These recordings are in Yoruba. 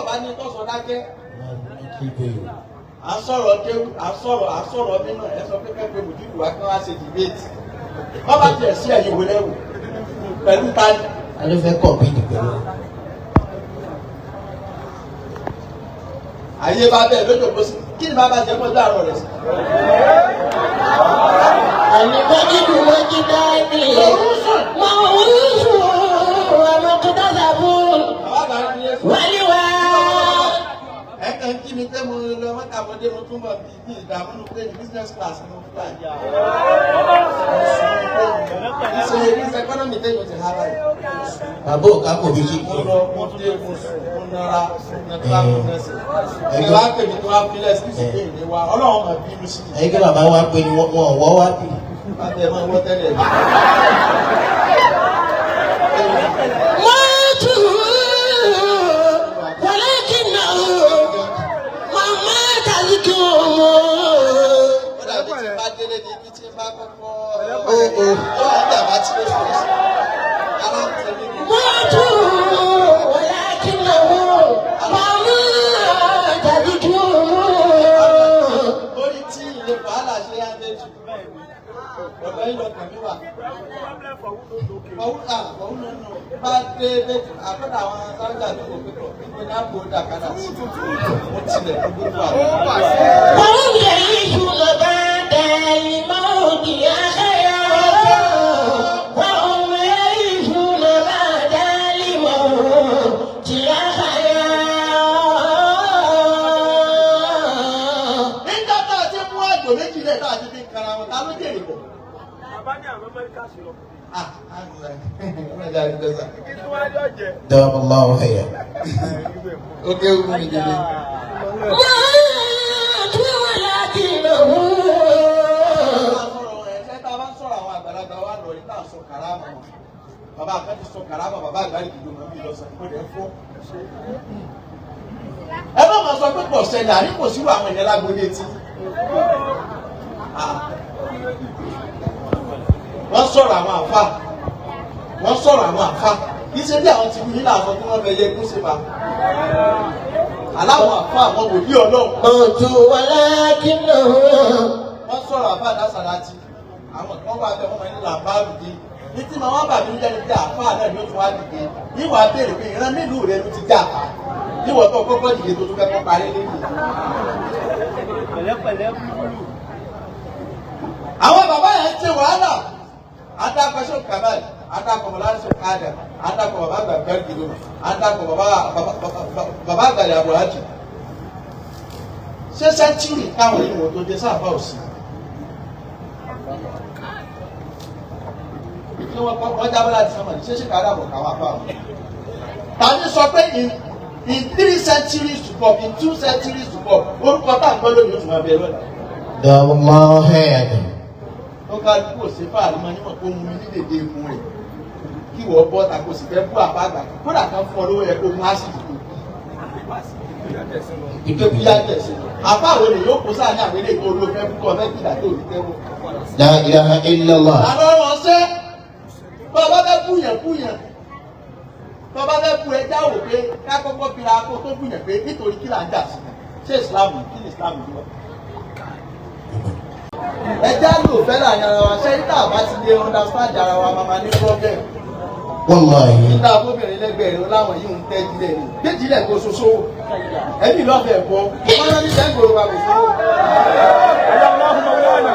Bọ́ọ̀ bá ní tọ́sọ dákẹ́. À ń sọ̀rọ̀ kéwú, à ń sọ̀rọ̀ mímọ̀, ẹ sọ pé kẹ́kẹ́ mùdíbù wá kí wọ́n á ṣe debate. Wọ́n bá tiẹ̀ sí ẹ̀yìn wọlé wò pẹ̀lú tani. A ló fẹ́ compete pẹ̀lú. Àyè bá bẹ́ẹ̀ lójó kó sí. Kí ni bàbá jẹ́ kọjá àárọ̀ rẹ̀ sí? المجد وجداني موروث ومكتسب Bàbá àgbà ń yé sùn. ولواء Ẹ kàn kí mi pé mo lọ mọ́ta mo dé mo tún bọ̀ bí bí ìdààmú nu pé ní business class mo fly. Ṣé business economy tẹ́yìn ti há báyìí? Bàbá òkà kò bí kí. Mo lọ, mo dé, mo sùn, mo nara, mo nara, mo nẹsẹ̀. Ẹ wá pè mí tó wá fílẹ̀ sí ìsìnkú ìní wa, Ọlọ́run máa bínú sí i. Ẹ̀yin kí bàbá wa pé ni wọ́n wọ́ wá bì. Bàbá ẹ̀ máa wọ́ tẹ́lẹ̀ ní. ماتوا ولكنه ما مات ذكرهم. Ó dàbí tí bá délé ní ibi tí bá kọ́kọ́. Ó ó. Ó wà ní àbá tí ó sọ̀rọ̀ sí. Ara ń tẹ̀lé mi. ماتوا ولكنه ما مات ذكرهم. Orí tí ilé wàhálà ṣe á dé jù. Ọ̀dọ̀ yìí lọ kàn mí wà. Ọ̀hún à ọ̀hún ló nù. Bá dé méjì, àkọ́dà àwọn sáńgà tó kò pépọ̀. Níbo ní àpò dàkadà sí? Mo tilẹ̀ tó gbogbo àwọn. وهم يعيشون بعد الموت أحياء وهم يعيشون بعد الموت أحياء. Nígbà tá a ti mú àgbò méjì lẹ̀ tá a ti fi ń kara wọn, ta ló jèrè bọ̀? Bàbá ní àwọn Amẹ́ríkà sí lọ. Ah, ah, ọlọ́jà àdúgbò sà. Kí ló wá ní ọ̀jẹ̀? Dọ́wọ́ ọ̀hẹ́yà. Ó kéwu mi délé. ماتوا ولكنه Bàbá kan ti sọ kàrámà, bàbá àgbà ìdìbò mọ̀ mí lọ́sàn kó dẹ̀ fọ́. Ẹ má máa sọ pé kò ṣẹlẹ̀ àní kò sírò àwọn ìyẹn lágbo létí. Wọ́n sọ̀rọ̀ àwọn àfa, wọ́n sọ̀rọ̀ àwọn àfa, kì í ṣe bí àwọn ti wú nílà àwọn tí wọ́n fẹ́ yẹ kó ṣe bá. Aláwọ̀ àfa àwọn wòlíì Ọlọ́run. ماتوا ولكنه Wọ́n sọ̀rọ̀ àfa àdásàlátì, àwọn kan wà bẹ́ẹ̀ wọ́n máa ní làbáàrù dé ní tí màá wá bà mí lẹ́nu pé àfa náà ni ó tún wá dìde níwàá béèrè pé ìran mélòó rẹ ló ti já àfa níwọ̀n tó kọ́kọ́ dìde tó tún fẹ́ kọ́ parí lẹ́yìn. Pẹ̀lẹ́pẹ̀lẹ́ búlúbúlù. Àwọn bàbá yẹn ń ṣe wàhálà, adakọ̀ ṣe kàmáì, adakọ̀ mọ̀láṣọ kádà, adakọ̀ bàbá àgbà gbẹ́gìlò, adakọ̀ bàbá àgbàlẹ̀ àbúrájì. Ṣé sẹ́ńtúrì káwọn yìí wọ́n tó dé sáàbà òsì? Ṣé wọ́n kọ́ wọ́n jábọ́ láti sánmọ̀ ní ṣé ṣe kàdà bọ̀ káwọn àbá wọn? Tàbí sọ pé in 3 centuries to come, in 2 centuries to come, orúkọ tá à ń gbọ́ lónìí ó tún máa bẹ lọ́la. Dọ́wọ́ ọ̀hẹ́yà. Ó ká kú òsè fáàrí mọ níwọ̀n kó mú mi ní dèdè ikùn rẹ̀ kí wọ́n bọ́ ta kó sì fẹ́ bú àbá àgbà kódà kan fún ọ lówó yẹ kó mú ásìdì tó tó bí yàtẹ̀ sí àbá àwọn ènìyàn yóò kó sáà ní àwọn eléyìí tó ló fẹ́ bú kọ́ fẹ́ kìlà tó ní tẹ́wọ́. La ilaha illallah. Àlọ́ wọn ṣe bọ́ ọ bá fẹ́ búyàn búyàn, bọ́ ọ bá fẹ́ bú ẹja wò pé ká kọ́kọ́ fira kó tó búyàn pé nítorí kí là ń jà sí, ṣé ìsìlámù kí ni ìsìlámù yìí wà? Ẹja lò fẹ́ láàrin ara wa, ṣé níta bá ti lè understand ara wa máa ma ní problem. Wallahi. Níta obìnrin lẹ́gbẹ̀ẹ́ rẹ̀ láwọn yìí ń tẹ́jílẹ̀ ni tẹ́jílẹ̀ kó soso ẹbí lọ́fẹ̀ẹ́ bọ́ wọ́n rán ní sẹ́ńgòrò wa kò sówó. Ẹ̀yà Ọlọ́run Mọ̀lánà.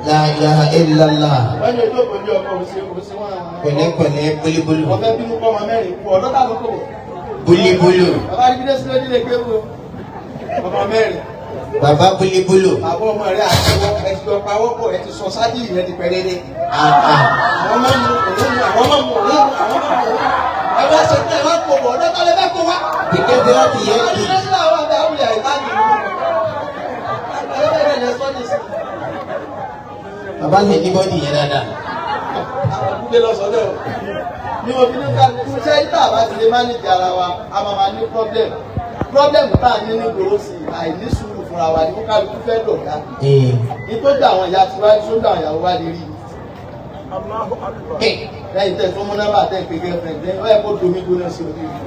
La ilaha illallah. Wọ́n ní ojú òpó ní ọkọ̀ òsè òsè wọn. Pẹ̀lẹ́pẹ̀lẹ́ búlíbúlù. Wọ́n fẹ́ bínú kọ́ ọmọ mẹ́rin kú ọ̀dọ́ tà ló kò wọ̀. Búlíbúlù. Bàbá Adébídé sílẹ̀ nílé gbé wo ọmọ mẹ́rin. Bàbá búlíbúlù. Bàbá ọmọ rẹ̀ àti wọn ẹ ti jọ pawọ́pọ̀, ẹ ti sọ sájì rẹ ti pẹ̀lẹ́dẹ́. Àà. Àwọn máa ń mu òun mu, àwọn máa ń mu òun mu, àwọn máa ń mu òun. Ẹ wá ṣe pé ẹ wá kó bọ̀ ọ̀dọ́ tálẹ́ fẹ́ kó wá. Kíkẹ́ tí láti yẹ kí. Bàbá sì ní bọ́dì yẹn dáadáa. Ní mo fi ní ká ṣe tá a bá ti lè manage ara wa, a máa ma ní problem. Problem tá a ní ní gbòòrò sí àìní sùúrù fúnra wa ní kó kálukú fẹ́ dọ̀gá. Ee. Ní tó dà àwọn ìyá tiwa, tó dà àwọn ìyàwó wa lè rí. Allahu Akbar. Lẹ́yìn tẹ̀ tó mú nọ́mbà tẹ̀ pé girlfriend ẹ̀ ó yẹ kó domi gbóná sí orí rẹ̀.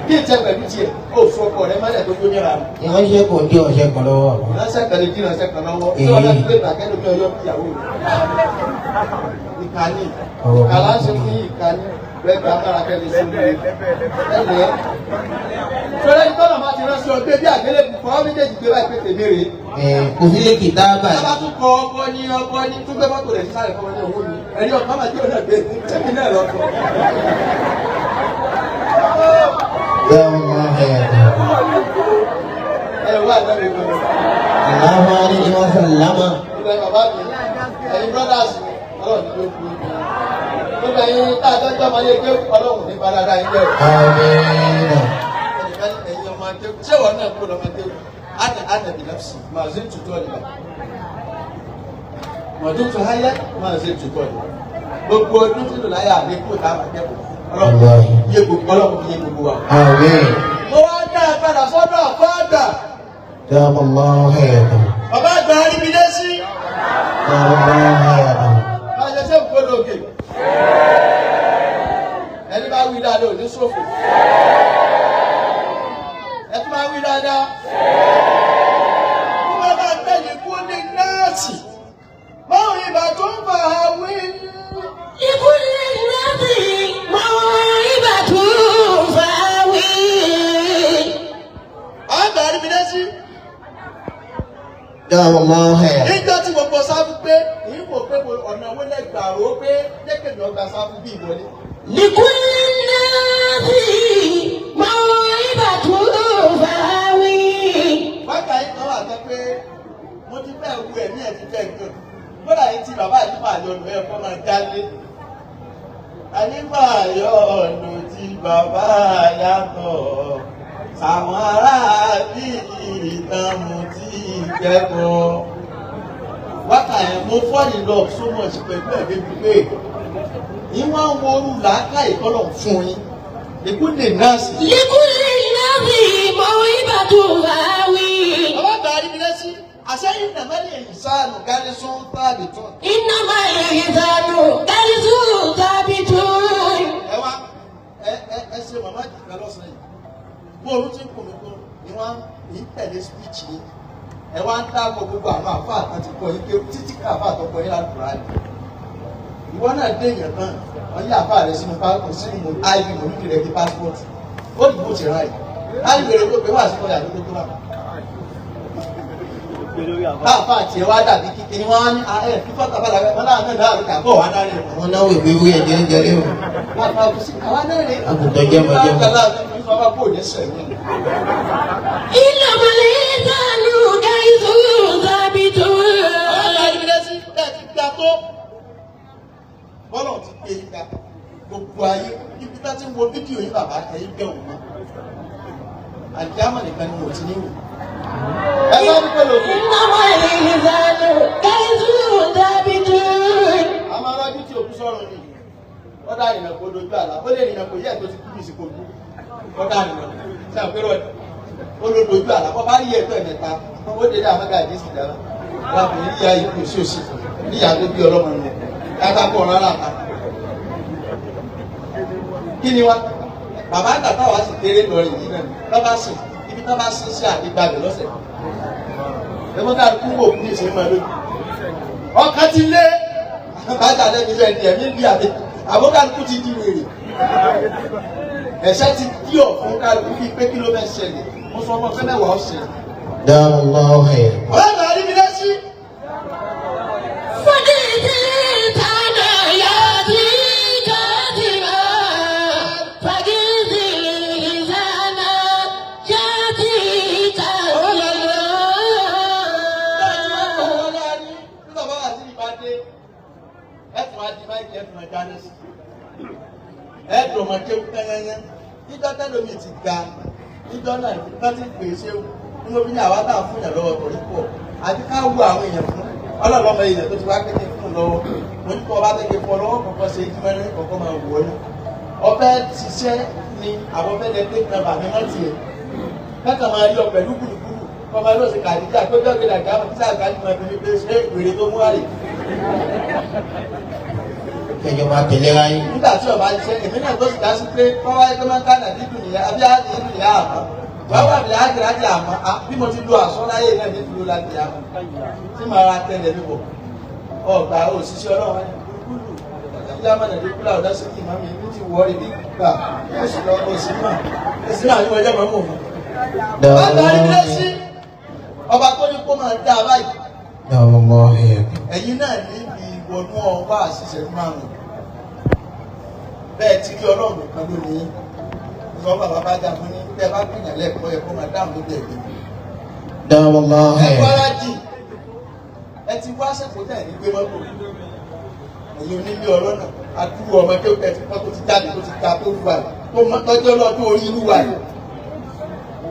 Kí n tẹ pẹ̀lú tiẹ̀, ó sọ ọkọ rẹ mọ́lẹ̀ tó gbóná ra. Ìránṣẹ́ kò dí ọ̀ṣẹ́ kan lọ́wọ́. Ìránṣẹ́ kan lè dín ìránṣẹ́ kan lọ́wọ́. Tí wọ́n náà gbé ìgbàkẹ́ lómi ọyọ́ bí ìyàwó rẹ̀. Ìkànnì. Ìkàlà ń ṣe fún ìkànnì. Bẹ́ẹ̀ gbà mára kẹ́lẹ́ sí orí rẹ̀. Ẹ̀lẹ́. Sọlá ní tọ́nà máa ti ránṣẹ́ ọgbẹ́ bí àgbélébùú kọ́ méjèèjì gbé báyìí pé tèmi rèé. Kò sí lè kìtàbà. Bàbá tún kọ ọkọ ní ọkọ ní tún gbé mọ́tò rẹ̀ sísàlẹ̀ fọmọ ní òun mi. Ẹ̀rí ọ̀kan máa jẹ́ òun náà gbé tẹ̀mí náà lọ́kọ̀. Dáhùn hayata. Ẹ wá àgbẹ̀rẹ̀ gbọ́dọ̀. Allahu alayhi wa sallama. Ilẹ̀ bàbá mi, ẹ̀yin brothers mi, ọlọ́run ní ló kú ibi. Gbogbo ẹ̀yin tá a jọjọ́ máa yé pé ọlọ́run ní balada yín jẹ́ o. Àmín. Ẹnìkan ní ẹ̀yin ọmọ akéwù, ṣé ìwọ náà kúrò lọ́mọ akéwù? Ana ana bi nafsi, màá ṣe tutọ́ ni bá. Mọ̀tún tún háyá, màá ṣe tutọ́ ni. Gbogbo ọdún tí lò láyà mi kú tá a máa kẹ́kọ̀ọ́. Ọlọ́run yé gbogbo ọlọ́run yé gbogbo wa. Àmín. Mo wá dá a padà sọ́dọ̀ àfáàdà. Dáhùn Allahu hayata. Bàbá àgbà aríbi dé sí. Dáhùn Allahu hayata. Báyọ̀ ṣé nǹkan lókè. Ẹni bá wí dáadáa ò ní ṣòfò. Ẹ tún máa wí dáadáa. Kó má bàa tẹ̀lé kó ní nọ́ọ̀sì. Báwo ibà tó ń fà á wí? لكل الناس موهبة فاوي. Àgbà aríbi dé sí. Dáhùn Allahu hayata. Níjọ́ tí mo kọ sáfù pé ìyíwò pé ọ̀nà owó lẹ́gbàá rò ó pé jẹ́kẹ̀mí ọgbà sáfù bí ìwọlé. لكل الناس موهبة فاوي. Bákan yìí kan wà sọ pé mo ti fẹ́ wu ẹ̀mí ẹ̀ ti fẹ́ nǹkan. Kódà yìí tí bàbá yìí máa yọnu ẹ̀ kọ́ máa jálé. Àyíká yọnu tí bàbá yàtọ̀. Sàwọn ará bí ìtàn mo ti kẹ́kọ̀ọ́. Bákan yẹn mo fall in love so much pẹ̀lú ẹ̀ débi pé ìwọ̀n ń worú làákàyè kọ́lọ̀ fún yín. Ìkúndè nọ́ọ̀sì. لكل الناس موهبة فاوي. Bàbá àgbà rí mi lẹ́sí. Àṣẹ́yìn nàmẹ́lì ìsáàlù gárísún táàbì tún. إنما الإنسان كنز ثابت. Ẹ wá ẹ ẹ ẹ ṣe màmá jìkà lọ́sàn-án yìí. Bó orú ti ń kùn mí kún ni wọ́n ń tẹ̀lé speech yìí. Ẹ wá ń dáàbò gbogbo àwọn àfáà kan ti kọ yín pé títí ká àfáà tó kọ yín lálùkùrá ni. Ìwọ náà dé èèyàn tán, wọ́n yí àfáà rẹ sínú sínú IV mòlúdì rẹ bí passport. Ó dìbò ti ráì. Láti bèrè pé wà sí kọjá lóko tó rà. Táàfáà tiẹ̀ wá dàbí kíkiri wọ́n á ní fífọ́ tàbálà wọn náà náà dáàbò kà bọ̀ wá dárí ẹ̀. Àwọn náà wò ìwé wúyẹ̀ jẹ́rẹ́jẹ́rẹ́ o. Àgùntàn jẹ́mọ̀jẹ́mọ̀. إنما الإنسان كنز ثابت. Bọ́lọ̀ ti gbé yín ga gbogbo ayé ibi tá ti ń wo fídíò yín bàbá ẹ̀yin bẹ̀ wò mọ́. Àdìámọ̀ nìkan ni mo ti ní wò. Ẹ bá ní pẹ̀lú òkú. إنما الإنسان كنز ثابت. Àwọn arájú tí òkú sọ̀rọ̀ ni. Wọ́n dá ìrìnà kó dojú àlá. Ó lè rìnà kó yẹ tó ti kú bí ìsìnkú ojú. Wọ́n dá ìrìnà. Ṣé àpérò ẹ̀? Ó ló dojú àlá. Wọ́n bá rí ẹ̀tọ́ ẹ̀mẹ́ta. Ó délé àmọ́gà àdé sì dára. Wọ́n á fi níyà ikú sí òsì. Níyà tó bí ọlọ́mọ nù. Kátákó ọ̀rọ̀ aláta. Kí ni wá? Bàbá àgbà táwa sì kéré lọ rìn yìí náà. Tọ́ bá sìn, ibi tọ́ bá sìn sí àdégbàgbé lọ́sẹ̀. Ẹ̀mọ́ ká kú wò kú ìṣe máa lójú. Ọkàn ti lé. Bàtà lẹ́nu iṣẹ́ ẹni ẹ̀mí bí àbí àbókálukú ti di wèrè. Ẹ̀ṣẹ̀ ti dí ọ̀fun kálukú bíi pé kí ló fẹ́ ṣẹlẹ̀. Mo sọ ọmọ fẹ́ mẹ́wàá ọ̀sẹ̀. Dáhùn Allahu hayata. Ọlọ́run àrí mi lẹ́sí. فقد الإنسان يأتي كاذبا. فقد الإنسان يأتي كاذبا. Ẹ̀dùn ọmọ kéwú tẹ́yẹ́yẹ́ níjọ́ tẹ́lómi ti ga níjọ́ náà tó ti pè é ṣéwú ní mo fi ní àwa tá à ń fún yàn lọ́wọ́ torí pọ̀ àti ká wo àwọn èèyàn fún ọlọ́lọ́mọ èèyàn tó ti wá kékeré fún un lọ́wọ́ mo ní kó ọba tẹ́kẹ̀ fún ọ lọ́wọ́ kọ̀ọ̀kan ṣe é mẹ́rin kọ̀ọ̀kan máa wọ̀ ọ́ ní. Ọbẹ̀ ṣiṣẹ́ ni àwọn fẹ́ lẹ tẹ́kẹ̀ nàbà ní wọ́n tiẹ̀ kẹ́kọ̀ọ́ máa yọ pẹ̀lú gbùdùgbùdù kọ́ máa lọ́ọ̀sì kàdíjà péjọ́ gbé dàgbà kí sáà kàdí máa fi mi pé ṣé wèrè tó mú wá rè. Kẹjọ máa tẹ̀léra yín. Nígbà tí ọba ṣe èmi náà tó sì dá sí pé kọ́wá ẹgbẹ́ máa ń ká nàbí dùn nìyẹn àbí àdìyẹ nìyẹn àmọ́ wàá wà bìlà àkìrà àti àmọ́ bí mo ti lo àsọ láyé náà ní ìlú láti àmọ́ tí màá ra tẹ̀lé mi bọ̀ ọgbà òṣìṣẹ́ ọlọ́run kúlù ìyá mọ̀nà dé kúlà ọ̀dá sí kì mọ́mí ní ti wọ́ ibi gbà ó sì lọ òsì mọ̀ òsì náà yóò jẹ́ mọ́mọ́ òun. Bàbá rí lẹ́sí ọba tó ní kó máa dá a báyìí دام الله حياته. Ẹ̀yin náà níbi ìwọ̀nú ọwọ́ àṣìṣe márùn-ún bẹ́ẹ̀ tí kí ọlọ́run nìkan ló ní sọ bàbá bá dà fún ní bẹ́ẹ̀ bá gbìyànjú lẹ́kọ̀ọ́ ẹ̀kọ́ máa dáhùn lóbi ẹ̀gbẹ́. دام الله Ẹ حياته. fara jì ẹ ti wá sẹ́kọ̀ọ́ tẹ̀ ní gbé mọ́tò ẹ̀yin onílé ọlọ́nà àdúgbò ọmọ tó tẹ̀ ti pọ́n tó ti jáde tó ti ta tó wà yìí tó mọ tọ́jú ọlọ́dún orí irú wa yìí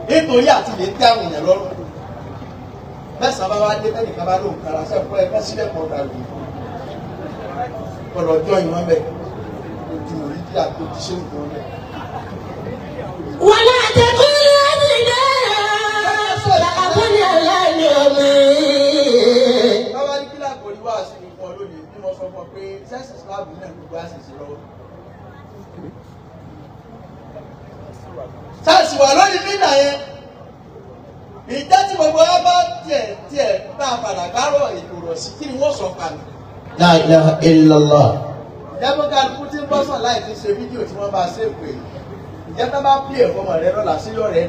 nítorí àti lè tẹ́ àwọn èèyàn lọ́rùn mẹ́sàn-án bá wá dé tẹ́nìkan bá lóun kára sẹ́kọ̀ọ́ ẹ fẹ́ sílẹ̀ kan dàrú kọlọ̀ ọjọ́ ìwọ̀n bẹ̀ ojú orí tí a tó ti ṣe nǹkan bẹ̀. ولا تقل أدنى فأظن الأنعم. Báwa ní kílà kò rí wá sí mi fún ọ lónìí bí mo sọ fún ọ pé sẹ́sì Islam náà gbogbo àṣìṣe lọ́wọ́. Sáàsì wà lórí mílà yẹn. Ìjẹ́ tí gbogbo wa bá tiẹ̀ tiẹ̀ tá a padà gbárò ètò rọ̀ sí kí ni wọ́n sọ pa mi. لا إله إلا الله. Ìjẹ́ bó kálukú tí ń bọ́ sàn láì fi ṣe fídíò tí wọ́n bá ṣe pè é. Ìjẹ́ tá bá pè é fọmọ rẹ lọ́la sí ọ̀rẹ́ rẹ̀.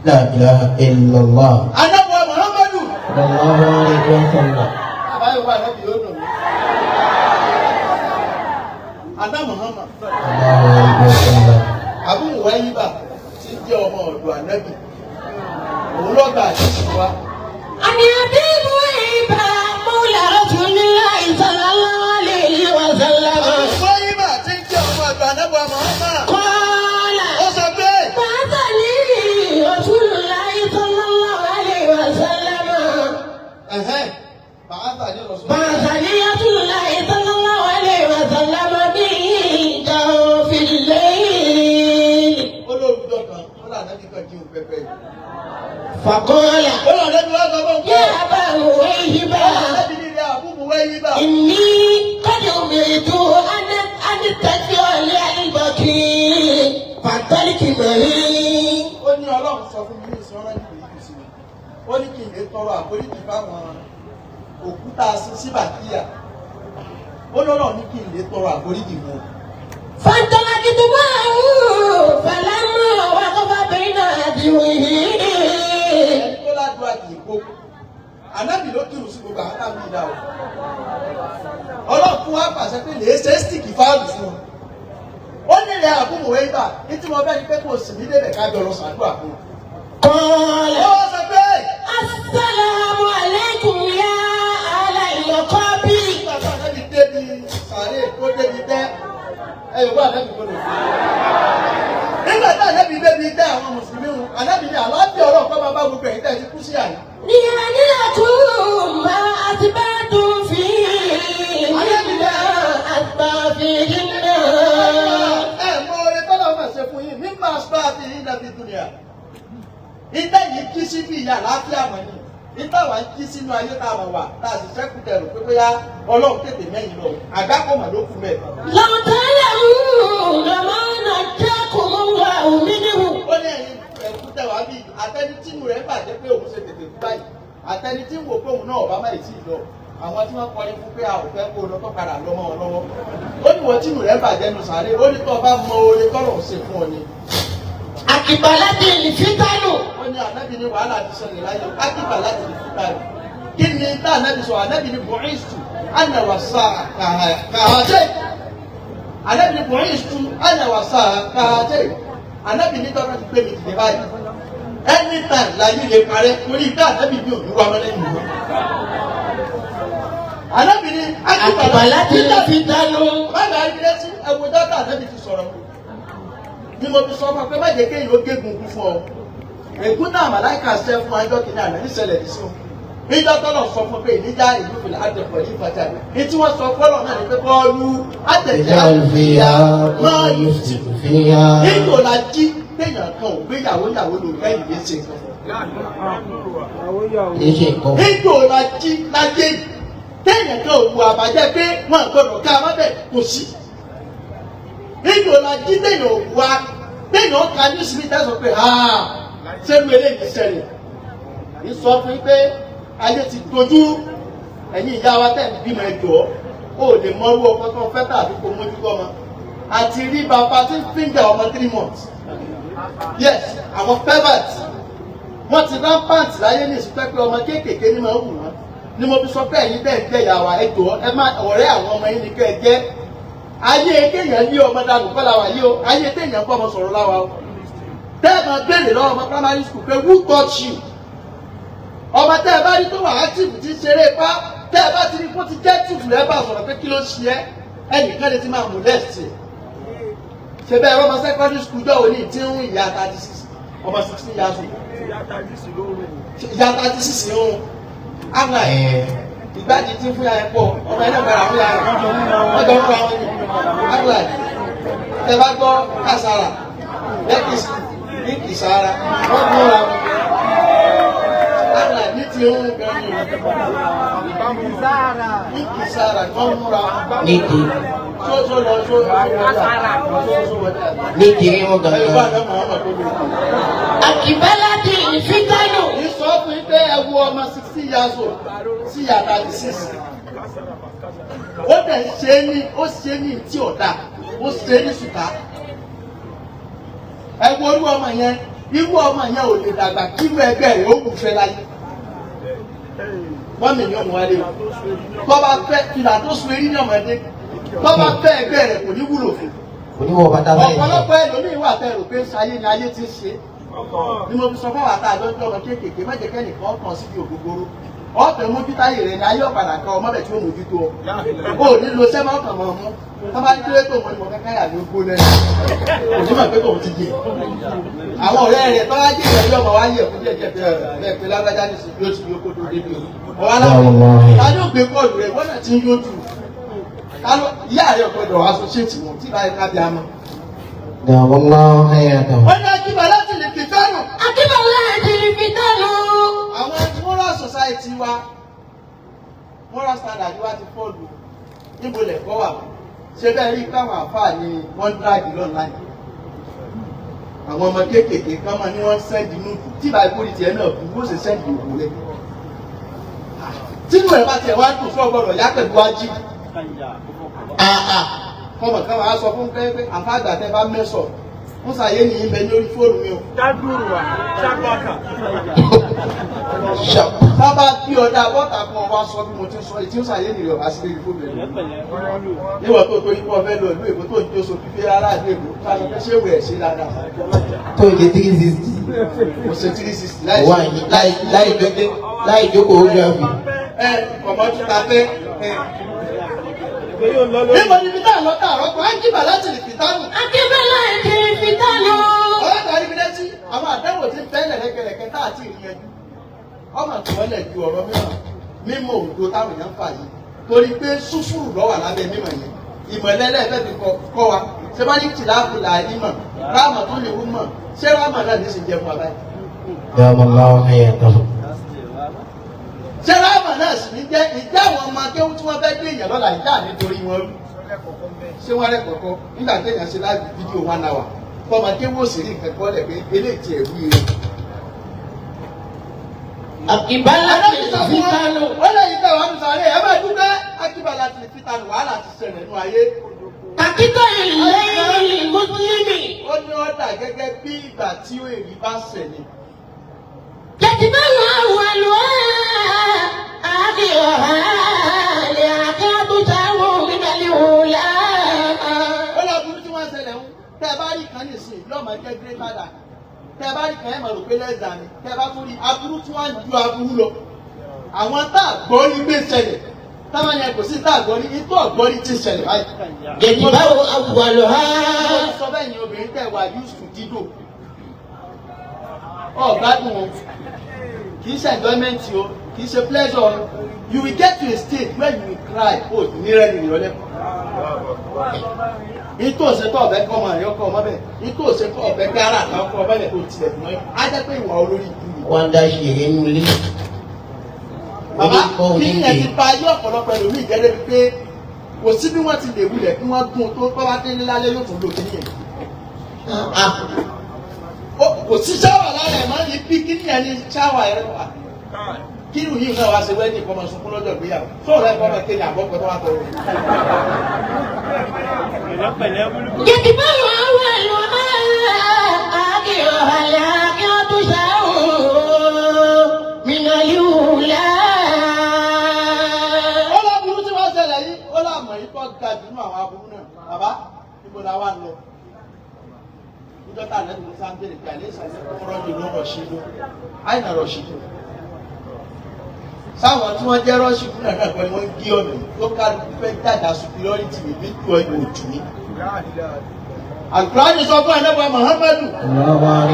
لا إله إلا الله. Anábọ̀ Muhammadu. صلى الله عليه وسلم. Àbáyọ̀ wà nábì yóò dùn mí. Aná Muhammad. صلى الله عليه وسلم. Abu Muwayyiba tí ń jẹ́ ọmọ ọ̀dọ̀ ànábì. Òun lọ́gbà àdìsí wa. عن أبي وهبة مولى رسول الله صلى الله عليه وسلم. Abu Muwayyiba tí ń jẹ́ ọmọ ọ̀dọ̀ ànábì Muhammad. قال Ó sọ pé بعثني رسول الله صلى الله عليه وسلم. ẹ̀hẹ́n bàá ní ọ̀sán. بعثني رسول الله صلى الله عليه وسلم بجوف الليل. Ó lóògùn kan, ó là nábì kan jí òun pẹpẹ yìí. فقال Ó là nábì wá sọ fún un pé يا أبا وهبة ànábì ní ilé Abu Muwayyiba. إني قد أمرت أن أستغفر للبكي فانطلق معي. Ó ní Ọlọ́run sọ fún mi ní ìsanra ìlú yìí sí mi. Ó ní kí n lè tọrọ àforíjì fáwọn òkúta síbàkíyà. Ó lọ́nà ní kí n lè tọrọ àforíjì fún un. فانطلقت معه فلما وقف بين أدوه Ẹni tó ládùúgbò kì í kó ànábì ló kírun sí gbogbo àwọn àmì ìdá o. Ọlọ́run fún wa pàṣẹ pé lè ṣe stíìkì fáàlù fún un. Ó ní ilẹ̀ àbúmọ̀wé ibà ní tí mo bẹ́ẹ̀ ni pé kò sì ní débẹ̀ kájọ lọ sàdúrà fún un. قال Ó wá sọ pé السلام عليكم يا أهل المقابر. nígbà tó ànábì débi sàárè tó débi tẹ́ ẹ yóò bá ànábì gbọdọ̀ fún un. Nígbà tí ànábì débi tẹ́ àwọn mùsùlùmí wọn, ànábì ní àlàáfíà ọlọ́run kọ́ máa bá gbogbo ẹ̀yin tẹ́ ẹ ti kú sí àyè. ليهنئكم ما أثبتم فيه مما أثبت فيهن. Ẹ mọ oore tọ́lá máa ṣe fún yín mímọ aspa àti yín nàbí dúnìá. Ìtẹ́ yìí kí sí bí ìyá àlàáfíà mọ̀ ni. Ìtẹ́ wà ń kí sínú ayé tá a mọ̀ wà tá a sì ṣẹ́kù tẹ̀rù pé bóyá ọlọ́run tètè mẹ́yìn lọ. Àgbákò mà ló kù mẹ́. لو تعلمون ما نجاكم الله منه. Ó ní ẹ̀yin ẹ̀kú tẹ̀ wá bí àtẹni tínú rẹ̀ bàjẹ́ pé òun ṣe tètè kú báyìí. Àtẹni tí ń wò pé òun náà ọ̀bá má tí ì lọ. Àwọn tí wọ́n kọrin fún pé a ò fẹ́ kó lọ tó padà lọ mọ́ wọn lọ́wọ́. Ó ní wọ́n tínú rẹ̀ bàjẹ́ nu sàárè. Ó ní tó o bá mọ oore tọ́lọ̀ ṣe fún ọ ni. أقبلت الفتن. Wọ́n ní ànábì ní wàhálà ti ṣẹlẹ̀ láyé ákíbà láti lè fún báyìí. Kí ni tá ànábì sọ? Ànábì ní bu'istu ana wà sáà kàhàjẹ́. Ànábì ní bu'istu ana wà sáà kàhàjẹ́. Ànábì ní tọ́ka ti gbé mi dìde báyìí. Anytime láyé lè parẹ́ torí pé ànábì mi ò ní wá mọ́lẹ́ nìyẹn. Ànábì ní ákíbà أقبلت الفتن. Báyìí àríbi létí ẹ̀wù dọ́tà ànábì ti sọ̀rọ̀ ni mo fi sọ fún ọ pé má jẹ́ kéèyàn ó gégùn kú fún ọ. Ègún náà màláìka ṣẹ́ fún ẹjọ́ kìíní àná níṣẹ̀lẹ̀ ní sí o. Níjọ́ tọ́lọ̀ sọ fún pé ìníjà ìlú fìlà àtẹ̀pọ̀ ní ìfàjà. Ní tí wọ́n sọ fọ́lọ̀ náà ni pé bọ́ọ̀lù àtẹ̀jẹ́ اجعل فيها ما يفسد فيها. Nígbò la jí téèyàn kan ò gbéyàwó yàwó lò lẹ́yìn lè ṣe nǹkan fún. Kì í ṣe nǹkan. Nígbò la jí láyé yìí Téèyàn kan ò wù àbàjẹ́ pé wọ́n gbọ́dọ̀ ká má bẹ̀ kò sí. Níjò la jí téèyàn ò wá téèyàn ka ní sinmi tẹ́sán pé sẹ́nu eléyìí ṣẹlẹ̀. Ní sọ fún yín pé ayé ti dojú ẹ̀yin ìyá wa tẹ̀ ń bímọ ẹ̀jọ́ ó lè mọ́rú ọkọ tó fẹ́ tàbí kó mójútó ọmọ. Àti rí bàbá tí ń finger ọmọ 3 months. Yes, àwọn pervert wọ́n ti rampant láyé ní ìsúpẹ́ pé ọmọ kéékèèké ní máa ń wù wọ́n ni mo fi sọ pé ẹ̀yin bẹ́ẹ̀ jẹ́ ìyá wa, ẹ jọ̀ọ́, ẹ má ọ̀rẹ́ àwọn ọmọ yín ni kẹ́ ẹ jẹ́. Ayé kéèyàn lé ọmọ dànù kọ́ la wà yìí o, ayé téèyàn bọ́ ọmọ sọ̀rọ̀ láwa o. Tẹ́ ẹ máa béèrè lọ́wọ́ ọmọ primary school pé, "Who taught you?" Ọmọ tẹ́ ẹ bá rí tó wà active tí ń ṣeré ipá, tẹ́ ẹ bá ti rí kó ti jẹ́ tìfù rẹ bá sọ̀rọ̀ pé kí ló ṣe ẹ́, ẹnìkan lè ti máa molest ẹ̀. Ṣe bẹ́ẹ̀ ọmọ secondary school jọ́ òní tí ń rìn ìyá 36, ọmọ 16 years old, ìyá 36 ń rún àwọn ẹ̀ ìgbàdí tí ń fún ya ẹ̀ pọ̀, ọmọ ẹ̀ náà gbára fún ya rẹ̀, wọ́n jọ ń fún àwọn ẹ̀ àwọn ẹ̀. Tẹ bá gbọ́ kàsára lẹ́kìsì ní kìsára, wọ́n múra wọn àwọn ẹ̀ ní ti ń rún gan ní kìsára, wọ́n múra wọn. Ní ti Tó tó lọ tó tó tó wọlé. Ní ti rí wọn Ẹ̀ gangan. bá àná màá mà tó lè kú. أقبلت الفتن. Ní sọ fún yín pé ẹ wo ọmọ 16 years old sí ìyá 36, ó dẹ̀ ṣe é ní, ó ṣe é ní tí ò dáa, ó ṣe é ní sùtá. Ẹ wo irú ọmọ yẹn, irú ọmọ yẹn ò lè dàgbà kí irú ẹgbẹ́ rẹ̀ ó wù fẹ́ láyé. Mọ́mì ní ọmọ wálé o, tó bá fẹ́ fìlà tó sun eré ní ọmọdé, tó bá fẹ́ ẹgbẹ́ rẹ̀ kò ní wúlò fún. Oníwọ̀ bàtà báyìí. Ọ̀pọ̀lọpọ̀ ẹlòmíín wà tẹ́ rò pé ń ṣayé ni ayé ti ń ṣe ni mo fi sọ fún àwọn àtàjọ ń jọmọ kéékèèké, má jẹ́ kẹ́nìkan kàn síbi ògógóró. Ọ̀fẹ́ mójútáyè rẹ ni ayé ọ̀padà kan ọmọ bẹ̀ tí ó mójútó ọ. Ò ní lo sẹ́mọ́ ọkàn mọ́ ọmú tó bá ní kílé tó mọ́ ni mo fẹ́ káyà ní ogbó lẹ́nu, kò ní mọ̀ pé kò ti jẹ. Àwọn ọ̀rẹ́ rẹ̀ tó wá jẹ́ ìrẹ̀lẹ́ ọmọ wa yẹ̀ fún díẹ̀ díẹ̀ bẹ́ẹ̀ pé lágbájá ní sùn yóò ti yóò kó tó débi o. Ọ̀wá láwọn ta ni ó gbé kọ́ọ̀lù rẹ̀ wọ́n náà ti ń yóò jù ìyá rẹ̀ ọ̀gbọ́dọ̀ associate wọn tí báyìí ká bí a mọ́. Wallahu hayatahu. Wọ́n ní akíba láti lè fi fẹ́ràn. أقبلت الفتن. Àwọn moral society wa, moral standard wa ti fọ́ọ̀lù. Níbo lẹ̀kọ́ wà? Ṣé bẹ́ẹ̀ rí káwọn àfáà ni wọ́n drag online, àwọn ọmọ kéékèèké kan máa ní wọ́n send nude tí báyìí kórìí tiẹ̀ náà bú bó ṣe send òwò rẹ̀ tínú ẹ̀ bá tiẹ̀ wá dùn fún ọgbọ́dọ̀ yá pẹ̀lú wájú kọ́mọ̀ kan wàá sọ fún pé àfáà àgbà tẹ́ bá mẹ́sọ̀ ń ṣàyé nìyí ń bẹ ní orí fóònù mi o. Dágbùrùwà, ṣàgbàkà. Sábà bí ọ̀dà bọ́tà kan wá sọ bí mo ti ń sọ ìtí ń ṣàyé nìyí ọ̀há sí lórí fóònù ẹ̀ níwọ̀n tó torí pé ọ̀fẹ́ lọ ìlú èkó tó ń jó so fífẹ́ rárá ìlú èkó ká sọ pé ṣé ìwẹ̀ ẹ̀ ṣe dáadáa. Tó ń jẹ 360. Mo ṣe 360 láì Wà ní láì láì jókòó láì jókòó ó gbà ẹ ọmọ tó ta fẹ́ ẹ. Níbo ni ibi tá à ń lọ tààrọ́ kan á ń jìbà láti lè fi tánù. أقبلت الفتن. Ọlọ́dà rí mi létí àwọn àdánwò tí ń bẹ́lẹ̀ lẹ́kẹ̀lẹ́kẹ̀ tá àti ìrìnàjò ọmọ tí wọ́n lẹ̀ ju ọ̀rọ̀ mímọ̀ mímọ̀ òdo táwọn èèyàn ń fà yìí torí pé súfúrù ló wà lábẹ́ mímọ̀ yẹn. Ìmọ̀lẹ́lẹ́ fẹ́ fi kọ́ wa ṣé bá ní tìláàfù là ìmọ̀ ráàmà tó lè wú mọ̀, ṣé ráàmà náà ní sì jẹ́ fún wa báyìí? Wallahu hayatahu. Ṣé ráàmà náà sì ní jẹ́ ìjà àwọn ọmọ akéwú tí wọ́n fẹ́ gbé èèyàn lọ́la ìjà nítorí wọn rú? Ṣé wọ́n rẹ̀ kọ̀ọ̀kan nígbà téèyàn ṣe láti fídíò one hour fọmọ akéwú òsèré nǹkan kọ́ lẹ̀ pé eléyìí ti ẹ̀rú yìí? أقبلت الفتن. Ó lẹ́yìn tẹ̀ wá ní sáré ẹ máa dúpẹ́ akíbalà ti fìtànù, wàhálà ti ṣẹlẹ̀ nínú ayé. كقطع الليل المظلم. Ó ní ọ̀dà gẹ́gẹ́ bí ìgbà tí èrí bá ṣẹlẹ̀. تتبع أولها آخرها لعقاب تهوى من الأولى. Ó lọ burú tí wọ́n ṣẹlẹ̀ ń tẹ́ ẹ bá rí kan nìsín yóò máa jẹ́ greater than, tẹ́ ẹ bá rí kan ẹ̀ máa rò pé less than ni, tẹ́ ẹ bá tún rí aburú tí wọ́n ń ju aburú lọ. Àwọn tá a gbọ́ ní gbé ṣẹlẹ̀ táwọn yẹn kò sí tá a gbọ́ ní itú ọ̀gbọ́ ní ti ṣẹlẹ̀ báyìí. يتبع أولها. Ó sọ bẹ́ẹ̀ ni obìnrin tẹ̀ wá used to dídò ọ̀gbádùn o, kì í ṣe enjoyment o, kì í ṣe pleasure o. You will get to a state where you will cry o ní rẹ ní ìrọ̀lẹ́. Ìtò òṣètò ọ̀bẹ kọ́ ọmọ rẹ ọkọ ọmọ bẹ́ẹ̀, ìtò òṣètò ọ̀bẹ gára kan kọ́ ọmọ bẹ́ẹ̀ tó tilẹ̀ mọ́ á jẹ́ pé ìwà olórí ìlú ni. Wọ́n dá ṣeré nulẹ̀. Bàbá, Oní kí ni ẹ ti ba ayé ọ̀pọ̀lọpọ̀ ẹlòmíì jẹ́ débi pé kò sí bí wọ́n ti lè wulẹ̀ kí wọ́n gún un tó bá wá délé lálẹ́ yóò tún lò kí nìyẹn. Kò sí ṣáwà lára ẹ̀ máa ń bí kí nìyẹn ní ṣáwà ẹ̀ wà. Kí ni yìí náà wá ṣe wẹ́ẹ̀dì kọ́ máa sunkún lọ́jọ́ ìgbéyàwó sọ̀rọ̀ ẹ̀ kọ́ máa kéde àbọ̀pẹ́ tó wá tọrọ. Pẹ̀lẹ́pẹ̀lẹ́ wúlú. يتبع أول ما آخرها الآخرة شر من الأولى. Ó láburú tí wọ́n ṣẹlẹ̀ yìí, ó lámọ̀ yìí tó ga jù nínú àwọn aburú náà. Bàbá, níbo la wà ń lọ? Níjọ́ tá àlẹ́ tó sáà ń bèrè pé àlẹ́ ìsàlẹ̀ tó rọ́jò ló rọ̀ sí ló àìnà rọ̀ sí ló. Sáwọn tí wọ́n jẹ́ rọ́ọ̀ṣì fún náà náà kọ́ ni wọ́n ń gé ọ̀nà yìí tó kálukú fẹ́ dàda superiority mi bí tó ẹ̀ òjò ní. Àlùkùránì sọ fún ànábì Muhammadu. Allahu akbar.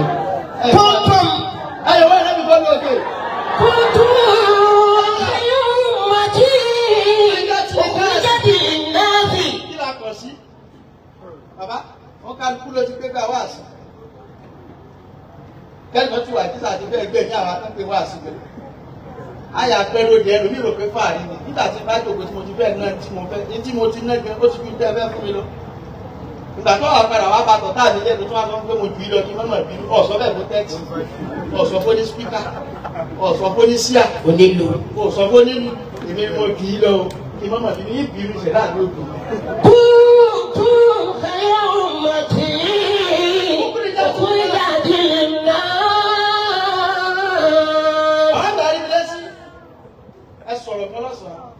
كنتم Ẹ̀yọ̀ wọ́n ànábì kọ́ lóde. كنتم خير أمة أخرجت للناس. Kí la kọ̀ sí? Bàbá, wọ́n kálukú ló ti gbé gbà wá sí. Kẹ́lìmọ́ tí wà jísà ti fẹ́ gbé ní àwọn akẹ́kọ̀ọ́ wá sí pẹ̀lú. Àyà pẹ́rú òde ẹlòmíì rò pé fàárí ni. Nígbà tí bá jòkó tí mo ti fẹ́ náà tí mo fẹ́ ní tí mo ti ná gan, ó ti fi tẹ́ ẹ fẹ́ fún mi lọ. Ìgbà tó wà padà wá bá tọ̀tà mi lẹ́nu tó wá sọ pé mo jù í lọ kí mọ́mọ́ ìbínú. Ọ̀sọ́ bẹ́ẹ̀ fún tẹ́tì, ọ̀sọ́ fún ní spíkà, ọ̀sọ́ fún ní síà, Onílù. ọ̀sọ́ fún nínú èmi ni mo jù í lọ o kí mọ́mọ́ ìbínú ìbínú ṣẹ̀dá lóògùn. كنتم خير أمة أخرجت للناس. Àwọn àgbà rí mi lẹ́sí. Ẹ sọ̀rọ̀ kan lọ́sàn-án.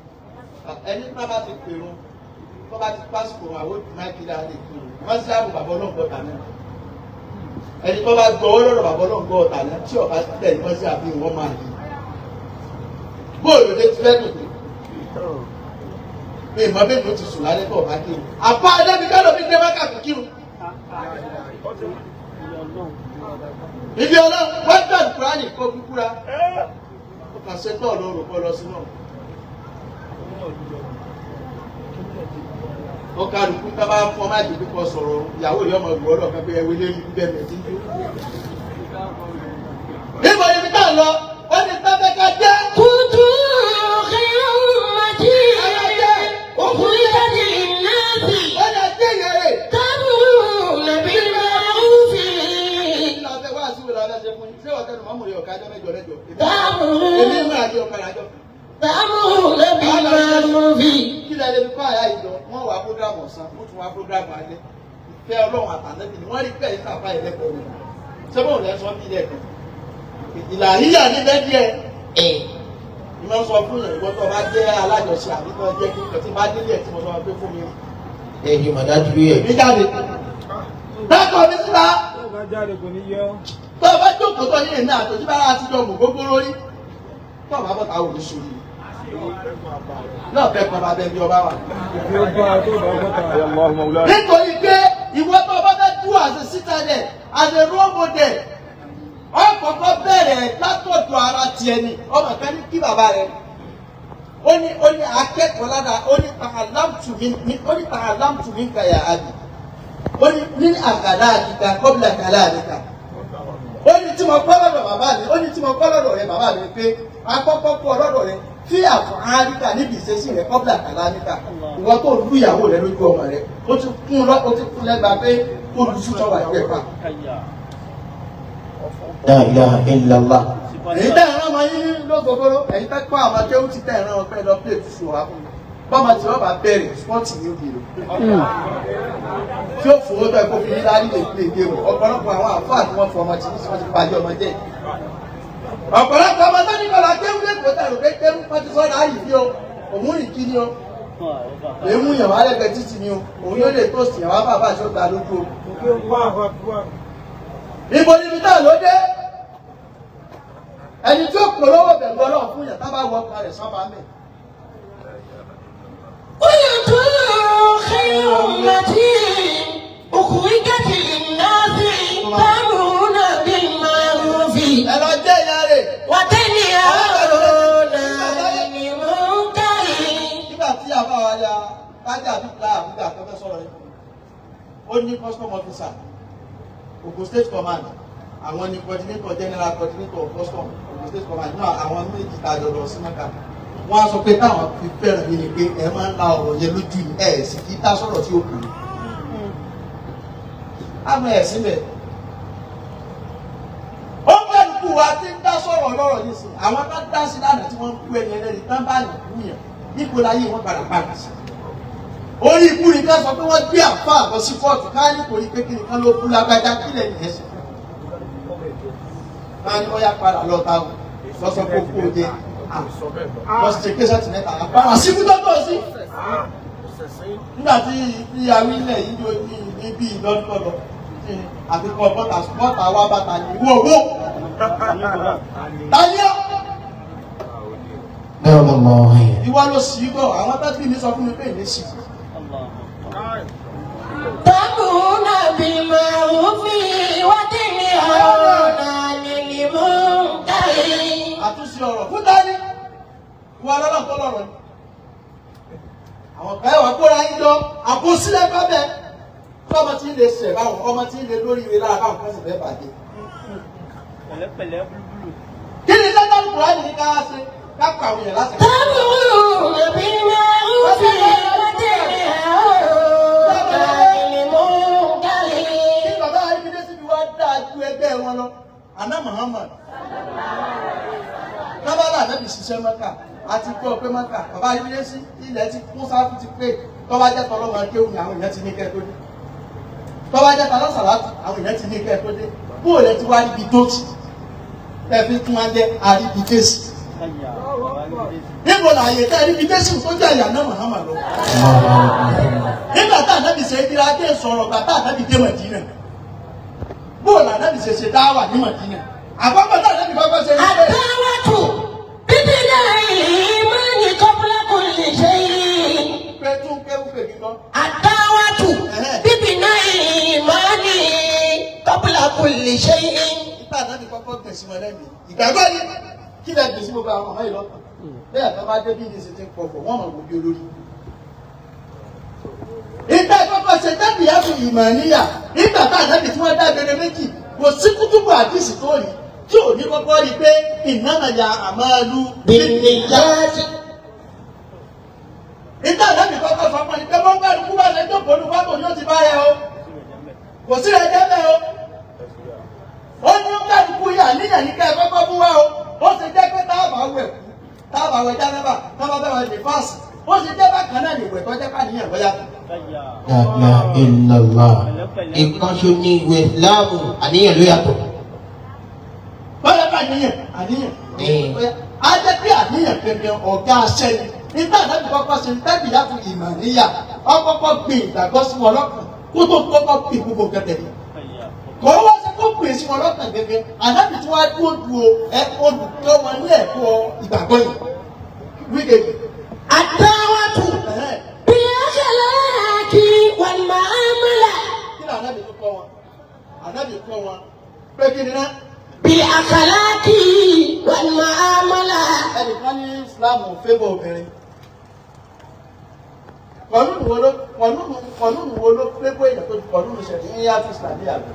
Ẹni tí wọ́n bá ti pèrò, tó bá ti pásítọ̀ àwọn máìkìlá lè kírun. Wọ́n sì àbò bàbá ọlọ́gbọ́ ọ̀tà náà. Ẹni tó bá gbọ́ lọ́dọ̀ bàbá ọlọ́gbọ́ ọ̀tà náà tí ọ̀bá tẹ̀ ní wọ́n sì àbí wọ́n máa yí. Bóòlù lè ti fẹ́ dùn. Mi ìmọ̀ bẹ́ẹ̀ ló ti sùn lálẹ́ tó ọ̀bá kírun. Àpá Adébíkẹ́ ló fi dé wákàtí kírun. Ibi ọlọ́run wọ́n gbà Kúránì kó kúkúra. Ó kàn ṣe tọ́ lóru kọ́ lọ sí náà. Ó kálukú tá bá fún ọmọ àjèjì kọ sọ̀rọ̀ ìyàwó rẹ̀ ọmọ ìwọ ọlọ́kan pé ẹwé lé bẹ́ẹ̀ mẹ́tí. Níbo ni tá à ń lọ? Ó ní sábẹ́ ká jẹ́. كنتم خير أمة أخرجت للناس Ó ní ẹjẹ́ ìyẹn rẹ̀. تأمرون بالمعروف. Kí la fẹ́ wá sí wo la fẹ́ ṣe fún yín? Ṣé ọ̀tẹ́nu mọ́mù rẹ̀ ọ̀kájọ́ mẹ́jọ mẹ́jọ? Èmi تأمرون ń rà ní ọ̀kadà jọ. تأمرون بالمعروف. Kí lẹ lè fi kọ́ àyà ìjọ? Wọ́n wá prógrámù ọ̀sán, wọ́n tún wá prógrámù alẹ́. Ìfẹ́ Ọlọ́run àtàlẹ́bí ni wọ́n rí bẹ́ẹ̀ ní àbá ìlẹ́kọ̀ọ́ rẹ̀. Ṣé bóun lẹ́ sọ bí lẹ́ẹ̀kan? Ìlà yíyà ní bẹ́ẹ̀ díẹ̀. Ìmọ̀ sọ fún yàn ìwọ tó bá jẹ́ alájọṣe àbí tó jẹ́ kí nǹkan tí bá délé ẹ̀ tí mo sọ pé fún mi. Ẹ̀yin màdájú ẹ̀. Èmi jáde. Dákọ̀ mi síta. Tó bá jáde kò ní yọ. Tó o bá jókòó tó ní èmi àtòjú bá láti jọ mọ̀ gbogbo lórí. Tó o bá bọ̀ táwọn oṣù yìí. Náà bẹ́ẹ̀ kan bá bẹ́ẹ̀ bí ọba wà. Ìfi ó bá tó bá bọ́ta. Nítorí pé ìwọ tó o bá fẹ́ tú àṣẹ citadel as a role model, ọkọ̀ọ̀kọ̀ bẹ̀rẹ̀ látọ̀dọ̀ ara tiẹ̀ ni ọmọ kan ní kí bàbá rẹ̀. Ó ní akẹ́kọ̀ọ́ lára, ó ní tàhálàmtù mi, ó ní tàhálàmtù mi kàyà àbí. Ó ní ní àkàlà àdìgbà kọ́bìlà kàlà àdìgbà. Ó ní tí mo kọ́ lọ́dọ̀ bàbá mi, ó ní tí mo kọ́ lọ́dọ̀ rẹ bàbá mi pé akọ́kọ́ kọ́ lọ́dọ̀ rẹ tí àfọ̀hánríkà níbi ìṣesí rẹ kọ́bìlà kàlà níkà. Ìwọ tó lu ìyàwó rẹ lójú ọmọ rẹ, ó ti kún lọ, ó ti kún lẹ́gbàá pé kó lu sútọ́ wà ìgbẹ́ pa. La ilaha illallah. Èyí tẹ́ ẹ̀rọ ọmọ yín lógógóró, èyí tẹ́ kọ́ àwọn akéwù ti tẹ́ ẹ̀rọ ọpẹ́ lọ plé túṣu wa fún mi. Bọ́mọ tí wọ́n bá bẹ̀rẹ̀ spọ́ọ̀tì ní òbí rẹ̀. Tí ó fowó tọ́ ẹ kó fi yín lárí lè plé géèmù. Ọ̀pọ̀lọpọ̀ àwọn àfáà tí wọ́n fọ ọmọ tí wọ́n ti bàjẹ́ ọmọ jẹ́. Ọ̀pọ̀lọpọ̀ ọmọ tó ní kọ́lá kéwù lẹ́kọ̀ọ́ tẹ̀rù pé kéwù wọ́n ti sọ́dọ̀ àyè bí o, òun rìn kí ni o. Èémú yàn wá lẹ́gbẹ̀ẹ́ títì ni o, òun yóò lè tóòsì yàn wá bàbá àti ọgbà lójú o. Òkè wá wá wá. Ibo níbi tá ló dé? Ẹni tí ó polówó bẹ̀rù Ọlọ́run fún yàn tá bá wọ ọkàn rẹ̀ sábà mẹ́. كنتم خير أمة أخرجت للناس تأمرون بالمعروف Ẹ lọ jẹ́ ìyá rẹ̀. وتنهون عن المنكر. Nígbà tí àbá wa ya kájà àbíkà àbíkà tó fẹ́ sọ̀rọ̀ yìí. Ó ní custom officer, Ogun State Command, àwọn ni coordinator general coordinator of custom, Ogun State Command náà àwọn méjì tá a jọ lọ sí Mẹ́ka. Wọ́n á sọ pé táwọn fi fẹ́ràn yín ni pé ẹ máa ń la ọ̀rọ̀ yẹn lójú ni ẹ sì kí dá sọ̀rọ̀ tí ó kù ni. Àmọ́ ẹ̀ síbẹ̀. Ó kálukú wa ti ń dá sọ̀rọ̀ lọ́rọ̀ yìí sí. Àwọn bá dá sí lánàá tí wọ́n ń kú ẹni ẹlẹ́ni tán bá yàn kú yàn. Níbo láyé wọn padà padà sí. Orí ikú ni ká sọ pé wọ́n gbé àfa lọ sí kóòtù ká ní kò rí pé kí nìkan ló kú lágbájá kí lẹ́yìn ẹ̀ sọ. Ká ní wọ́n yá padà lọ ta o, lọ́sọ̀ kó kú o jẹ lọ sí kéṣẹ́ tì mẹ́ta àpárá síkú tó tó sí. Nígbà tí ìyàwó ilẹ̀ yìí ló ní níbí lọ́dún lọ àti kọ́ bọ́tà bọ́tà wá bàtà ní ìwọ owó. Tani ọ́? Ìwọ ló sì í gbọ́, àwọn tó bí mi sọ fún mi pé èmi sì. تأمرون بالمعروف وتنهون عن المنكر. Àtúnṣe ọ̀rọ̀ fún dání. Ìwọ lọ́lọ́ tó lọ́rọ̀ ni. Àwọn kan ẹwà kóra yín jọ, àbòsílẹ̀ bá bẹ̀. Tọ́mọ tí ń lè ṣẹ̀ báwọn, ọmọ tí ń lè lórí ìwé lára báwọn kan sì fẹ́ bàjẹ́. Pẹ̀lẹ́pẹ̀lẹ́ búlúbúlù. Kí ni sẹ́ńtà Kùránì ní ká wá ṣe? Ká pa àwọn èèyàn láṣẹ. تأمرون بالمعروف وتنهون عن المنكر. Kí bàbá Ayíbídé síbi wá dáa ju ẹgbẹ́ wọn lọ? Àná Muhammad. Tábàlà ànábì ṣiṣẹ́ Mẹ́kà, a ti gbọ́ pé Mẹ́kà, bàbá Ayíbídé sí ilẹ̀ ti kún sáfù ti pé tọ́ba jẹ́ tọlọ́mọ akéwù ni àwọn èèyàn ti ní kẹ́ tó dé. Tọ́ba jẹ́ tọlọ́sàlátù, àwọn èèyàn ti ní kẹ́ tó dé. Bóòlù ẹ ti wá níbi tó ti. Ẹ fi tún wá jẹ́ àríbi sí. Káyà bàbá Ayíbídé sí. Níbo làyè tẹ́ àríbi dé sí tó jẹ́ àyà náà Muhammad lọ? Nígbà tá ànábì ṣe é dira dé sọ̀rọ̀ gbà tá ànábì dé Mọ̀dínà. Bóòlù ànábì ṣe ṣe dáwà ní Mọ̀dínà. Àkọ́kọ́ tá ànábì kọ́kọ́ ṣe ní pé الدعوة ببناء الإيمان قبل كل شيء. pé tún kéwú pè mí gbọ́. الدعوة ببناء الإيمان قبل كل شيء. Nígbà ànábì kọ́kọ́ gbèsè wọn lẹ́mìí. Ìgbàgbọ́ ni kí lẹ gbèsè gbogbo àwọn ọmọ yìí lọ́kàn. Bẹ́ẹ̀ tó bá dé bí ní ṣe ti ń pọ̀pọ̀ wọ́n mọ̀ gbòbí olórí. Ìgbà kọ́kọ́ ṣe dábì yàtọ̀ ìmọ̀ níyà. Nígbà tá ànábì tí wọ́n dágbére méjì kò sí kútùbù àdìsí tó rí tí ò ní kọ́kọ́ rí pé ìnámàyà àmàlú بالنيات. Ìgbà ànábì kọ́kọ́ sọ fún ẹni pé wọ́n gbàdúgbò bá ṣe jókòó ní wákò ní ó ti bá yẹ o. Kò sí rẹ̀ jẹ́ bẹ́ẹ̀ o. Ó ní ó kálukú yà níyàn ní ká ẹ kọ́kọ́ mú wá o. Ó ṣe jẹ́ pé táàbà wẹ̀ kú, táàbà wẹ̀ jánábà, táàbà bá wẹ̀ nífàsì. Ó ṣe jẹ́ bákan náà ní ìwẹ̀ tó jẹ́ káníyàn bóyá. Káyà La ilaha illallah. pẹ̀lẹ́pẹ̀lẹ́. Ìkan ṣo ní ìwé Ìsìláàmù àníyàn ló yàtọ̀. Bóyá bá níyàn, àníyàn. Bóyá á jẹ́ pé àníyàn gẹ́gẹ́ ọ̀gá aṣẹ́ ni. Nígbà náà kọ́kọ́ ṣe ń tẹ́bi yàtọ̀ ìmọ̀ níyà. Ọkọ́kọ́ gbé ìgbàgbọ́ sí wọn lọ́kàn kó tó kọ́kọ́ gbé gbogbo nǹkan tẹ̀lé. Káyà Kò wá ṣe kó pè sí wọn lọ́kàn gẹ́gẹ́. Ànábì tí wọ́n á dúró dúró ẹ olùkọ́ wọn ní ẹ̀kọ́ ìgbàgbọ́ yìí. Wíkejì. الدعوة بالأخلاق والمعاملة. Kí ni ànábì tó kọ́ wọn? Ànábì kọ́ wọn pé kí ni ná? بالأخلاق والمعاملة. Ẹnìkan ní Islam ò fẹ́bọ̀ obìnrin. Kọ̀nùnù wo ló kọ̀nùnù kọ̀nùnù wo ló fẹ́bọ̀ èèyàn tó ju kọ̀nùnù ṣẹ̀rí ní yàtọ̀ Islam yàtọ̀?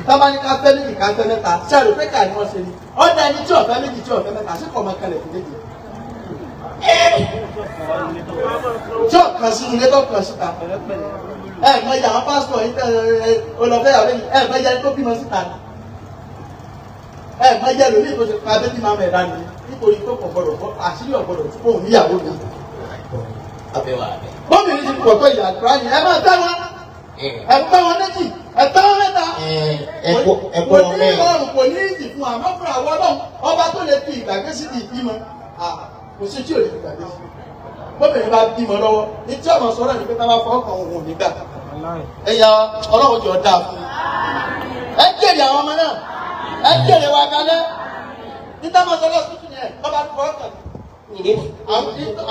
Ìtàbá ní ká fẹ́ méjì ká fẹ́ mẹ́ta, ṣé àrò pé ká ní wọ́n ṣe ni? Ọ̀dà ẹni tí ọ̀fẹ́ méjì tí ọ̀fẹ́ mẹ́ta, sí kọ̀ máa kalẹ̀ fún méjì. Tí ọ̀kan sínú ilé tó kàn síta. pẹ̀lẹ́pẹ̀lẹ́ búlúbúlù. Ẹ mọ iye àwọn pásítọ̀ yìí tẹ ẹ olùfẹ́ yàrá yìí ẹ mọ iye ẹni tó bímọ síta ni. Ẹ mọ iye ẹlòmíì tó ṣe pa bébí máa mọ ẹ̀dá ni nítorí tó kò gbọdọ̀ gbọ́ àṣírí ọ̀gbọdọ̀ tí kò níyàwó mi. Gómìnà ti pọ̀ tó ìyá àdúrà ni ẹ máa tẹ́ wọn ẹ fẹ́ wọn méjì ẹ fẹ́ wọn mẹ́ta. Ẹ̀kọ́ Kò wọn ní mẹ́rin. rọrùn kò ní ìdì fún àmọ́ fún àwọn ọlọ́run ọba tó lè fi ìgbàgbé sí di ìbímọ. Kò sí tí ò lè fi ìgbàgbé sí. Gómìnà bá bímọ lọ́wọ́ ní tí ọmọ sọ̀rọ̀ ní pé ká bá fọwọ́ kan òun ò ní gbà. Ẹ̀yà ọlọ́run jọ dáa fún mi. Ẹ jèrè àwọn ọmọ náà, ẹ jèrè wa kalẹ̀. Níta máa sọ lọ́sítútù yẹn, wọ́n bá fọwọ́ kàn.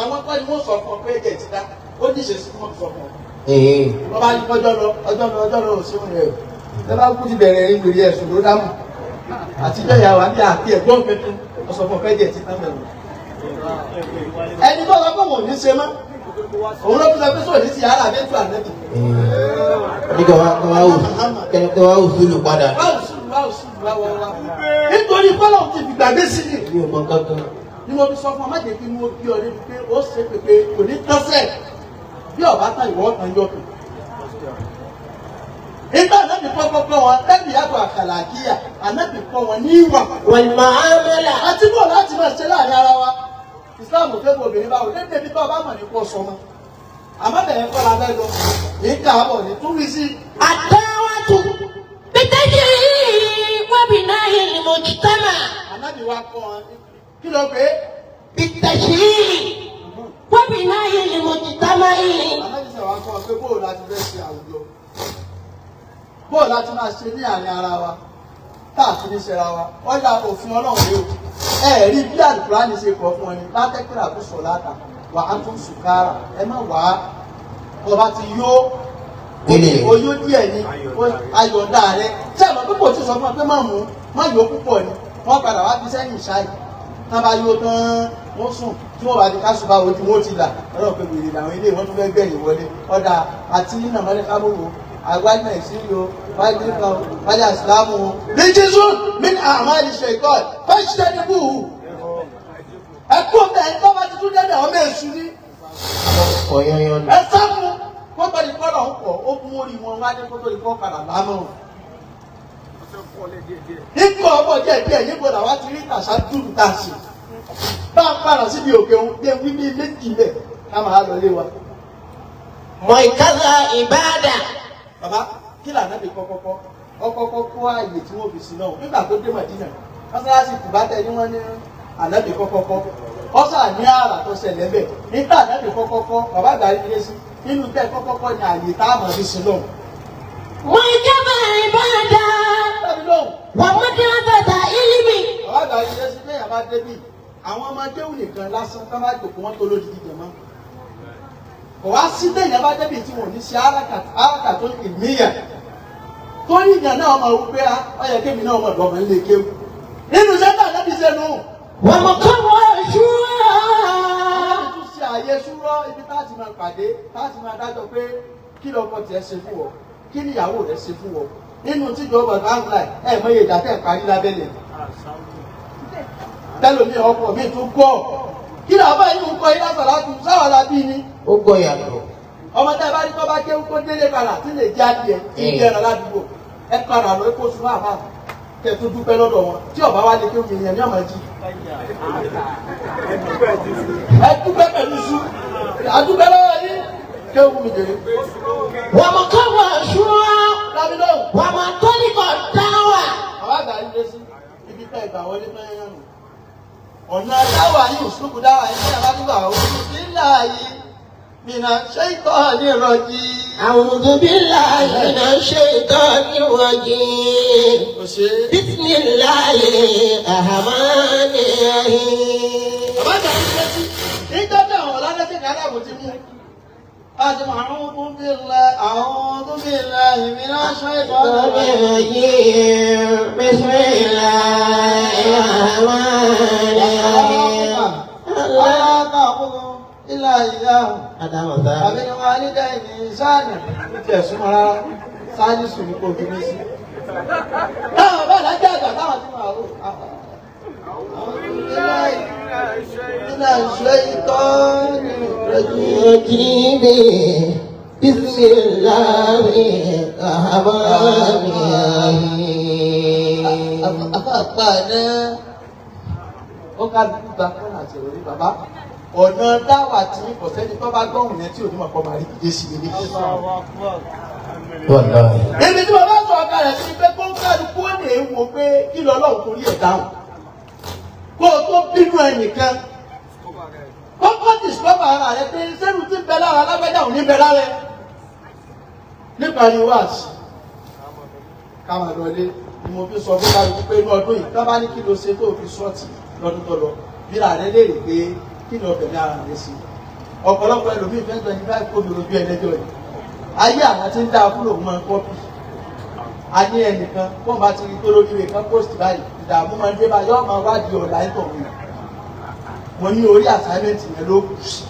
Àwọn kọ́ ni wọ́n sọ fún ọ pé ẹ̀jẹ̀ ti dá, ó ní ìṣesí fún ọ sọ fún ọ. Wọ́n bá ní ọjọ́ lọ, ọjọ́ lọ, ọjọ́ lọ òṣèlú rẹ̀. Ẹ bá kú ti bẹ̀rẹ̀ ìwèrè ẹ̀sùn ló dámù. Àtijọ́ ìyá wa ní àti ẹ̀gbọ́n kankan, ó sọ fún ọ pé ẹ̀jẹ̀ ti dá bẹ̀rẹ̀. Ẹni tó sọ pé òun ò ní ṣe mọ́, òun ló fi sọ pé sóò ní ti yàrá àbẹ́tù ànẹ́bì. Ní kí wá òṣùlù padà. Wá òṣùlù, wá òṣùlù, wá wá wá. Nítorí fọlọ́n ti fi gbàgbé sí ni. Mi ò mọ kankan. Ni mo fi sọ fún ọ, má jẹ́ kí inú ó bí ọ débi pé ó ṣe pèpè kò ní tọ́sẹ̀. Bí ọ̀bá tán ìwọ tán yọ kù. Nígbà ànábì kọ́kọ́ kọ́ wọn, lẹ́bi yàtọ̀ àkàlà àkíyà, ànábì kọ́ wọn ní ìwà. والمعاملة Àti bò láti máa ṣe láàrin ara wa. Ìsìláàmù fẹ́ bọ obìnrin báwo, dédé bí tó o bá mọ̀ ní kó sọ mọ́. Àmọ́ bẹ̀rẹ̀ kọ́ la fẹ́ lọ. Ní káàbọ̀ ní túwí sí. الدعوة بالتجريب وبناء المجتمع Ànábì wa kọ́ wọn. Kí ló pé? بالتشريع وبناء المجتمع Ànábì sọ̀rọ̀ wa kọ́ wọn pé bóò láti fẹ́ ṣe àwùjọ. Bóò láti máa ṣe ní àárín ara wa. Tá a fi ní ṣera wa. Ọjà òfin Ọlọ́run yìí o. Ẹ rí bí Àlùkùránì ṣe kọ̀ fún ọ ni látẹ́kìrà tó sọ̀ láta wà á tún sùkárà ẹ má wà á. Ọba ti yó oyó díẹ̀ ni ayọ̀dá rẹ. Ṣé àmọ́ pípò tí sọ fún ọ pé má mú má yó púpọ̀ ni wọ́n padà wá fi sẹ́yìn ṣáì. Tá bá yó tán wọ́n sùn tí wọ́n bá di káṣù bá ojú wọn ó ti là ọlọ́run pé wèrè làwọn ilé wọn tún fẹ́ gbẹ̀yìn wọlé ọ̀dà àti nínà mọ́lẹ́kábòwò àgbájúmọ̀ ìsílò wájú kan wájú àsìlámù ní jésù mí ní àmàlì ṣèkọ́ fẹ́ṣẹ̀ ní bùhù ẹkú bẹ́ẹ̀ tó bá ti tún dẹ́dẹ̀ ọmọ èṣù ní Ọ̀yọ́yọ́ nù. ẹ sáfù kó bá di kọ́lọ̀ ń pọ̀ ó mú orí wọn wá ní kótó di kọ́ padà lámọ̀ nígbà ọmọ díẹ̀ díẹ̀ níbo làwa ti rí tàṣà dùn tàṣì bá a padà síbi òkè òun dé wí bí méjì bẹ́ẹ̀ ká máa lọ lé wa. مركز عبادة Bàbá kí lànà bí kọ́kọ́kọ́ ọkọ́kọ́ kó ààyè tí wọ́n fi sí náà nígbà tó dé Màdínà mọ́sálásí kùbátẹ́ ni wọ́n ní ànábì kọ́kọ́kọ́ ọ̀sà ní àrà tó ṣẹlẹ̀ bẹ́ẹ̀ nígbà ànábì kọ́kọ́kọ́ bàbá àgbà rí ilé sí nínú tẹ́ kọ́kọ́kọ́ ní ààyè tá a mọ̀ fi sí náà. مركز عبادة Tàbí lóhùn ومدرسة علم bàbá àgbà rí ilé sí lẹ́yìn àbá débì àwọn ọmọ déwù nìkan lásán tá bá jòkó wọn tó lójijì jẹ̀mọ́ kò wá sí lẹ́yìn àbá débì tí wọn ò ní ṣe árákà tó ìmíyà torí ìyàn náà ọmọ wípé ó yẹ kémi náà ọmọ ìbọmọ ńlẹ kéwù nínú sẹ́ńtà náà ti sẹ́nu. ومقر الشورى Ọlọ́run tún ṣe àyè ṣúrọ́ ibi tá a ti máa pàdé tá a ti máa dájọ́ pé kí lọkọ tiẹ̀ ṣe fún ọ kí níyàwó rẹ̀ ṣe fún ọ nínú tíjọba bangla ẹ̀ mọ iye ìjà tẹ̀ parí lábẹ́lẹ̀ tẹ́lómi ọkọ mi tún kọ́ kí làbá yìí ń kọ́ ilé àgbàlá tún sáwà lábí ni Ó gbọ́ yàtọ̀. ọmọ tá a bá rí kọ́ bá kéwú kó délé padà tí lè jẹ́ adìẹ tí ń jẹran ládùúgbò ẹ padà lọ kó sunu àbá kẹ tó dúpẹ́ lọ́dọ̀ wọn tí ọba wa lè kéwú yẹn ní ọmọ jí ẹ dúpẹ́ pẹ̀lú su àdúpẹ́ lọ́wọ́ yín kéwú mi jèrè. ومقر الشورى lábí lóhùn ومنطلق الدعوة bàbá àgbà yìí lé sí ibi tá ìgbà wọlé tó yẹn nù. Ọ̀nà dáwà yìí òṣùlùkù dáwà yìí ní àbádúgbà òṣùlùkù yìí mìíràn ṣé ìtọ́ ní ìrọ̀jì. أعوذ بالله من الشيطان الرجيم Kò ṣe é. بسم الله الرحمن الرحيم Bàbá àgbà yìí lé sí níjọ́ tí àwọn ọ̀làdẹ́sẹ̀ kálàbù ti mú. Àti a'udhu billahi minash shaitanir rajim. الرجيم بسم الله الرحمن الرحيم La ta'khudhu illa iyyahu. Adáwọ̀ Àbí wọn ní dẹ́yìn sáànì ní tiẹ̀ súnmọ́ rárá sáànì sùn ní kò fi mí sí. Táwọn bá lájẹ́ àgbà táwọn tí wọ́n rò. Nínú ìṣe ìtọ́ ní ìrẹ́jú. الرجيم بسم الله الرحمن الرحيم Àfààfà náà ó ká dúdú gba kọ́nà àti ìròyìn bàbá. Ọ̀nà dáwà tí kò sẹ́ni tó bá gbọ́hùn yẹn tí ò ní mọ̀ kọ́ máa rí ìdí sí ilé. Wàláhì. Ibi tí mo bá sọ ọ̀gá rẹ̀ sí pé kó ń kálukú ó lè wo pé kí lọ́lọ́run torí ẹ̀ dáhùn. Kó o tó bínú ẹnìkan. Kọ́kọ́ discover ara rẹ pé sẹ́nu tí ń bẹ lára alágbẹ́dá ò ní bẹ lára ẹ. Nípa ni wáàsì. Ká máa lọlé ni mo fi sọ fún kálukú pé inú ọdún yìí tó bá ní kí ló ṣe tó fi sọ́ọ̀tì lọ́dún tó lọ. Bíra rẹ léèrè pé kí ni ọbẹ̀ ní ara rẹ sí. Ọ̀pọ̀lọpọ̀ ẹlòmíì fẹ́ 25 kó mi rojú ẹlẹ́jọ́ yìí. Ayé àwọn tí ń dá fúlò máa ń kọ́pì a ní ẹnìkan kó bá ti rí tó lórí rẹ̀ kan post báyìí ìdààmú máa ń dé báyìí yóò máa wádìí ọ̀la ẹ̀ tọ̀ wí. Mo ní orí assignment yẹn ló kù sí.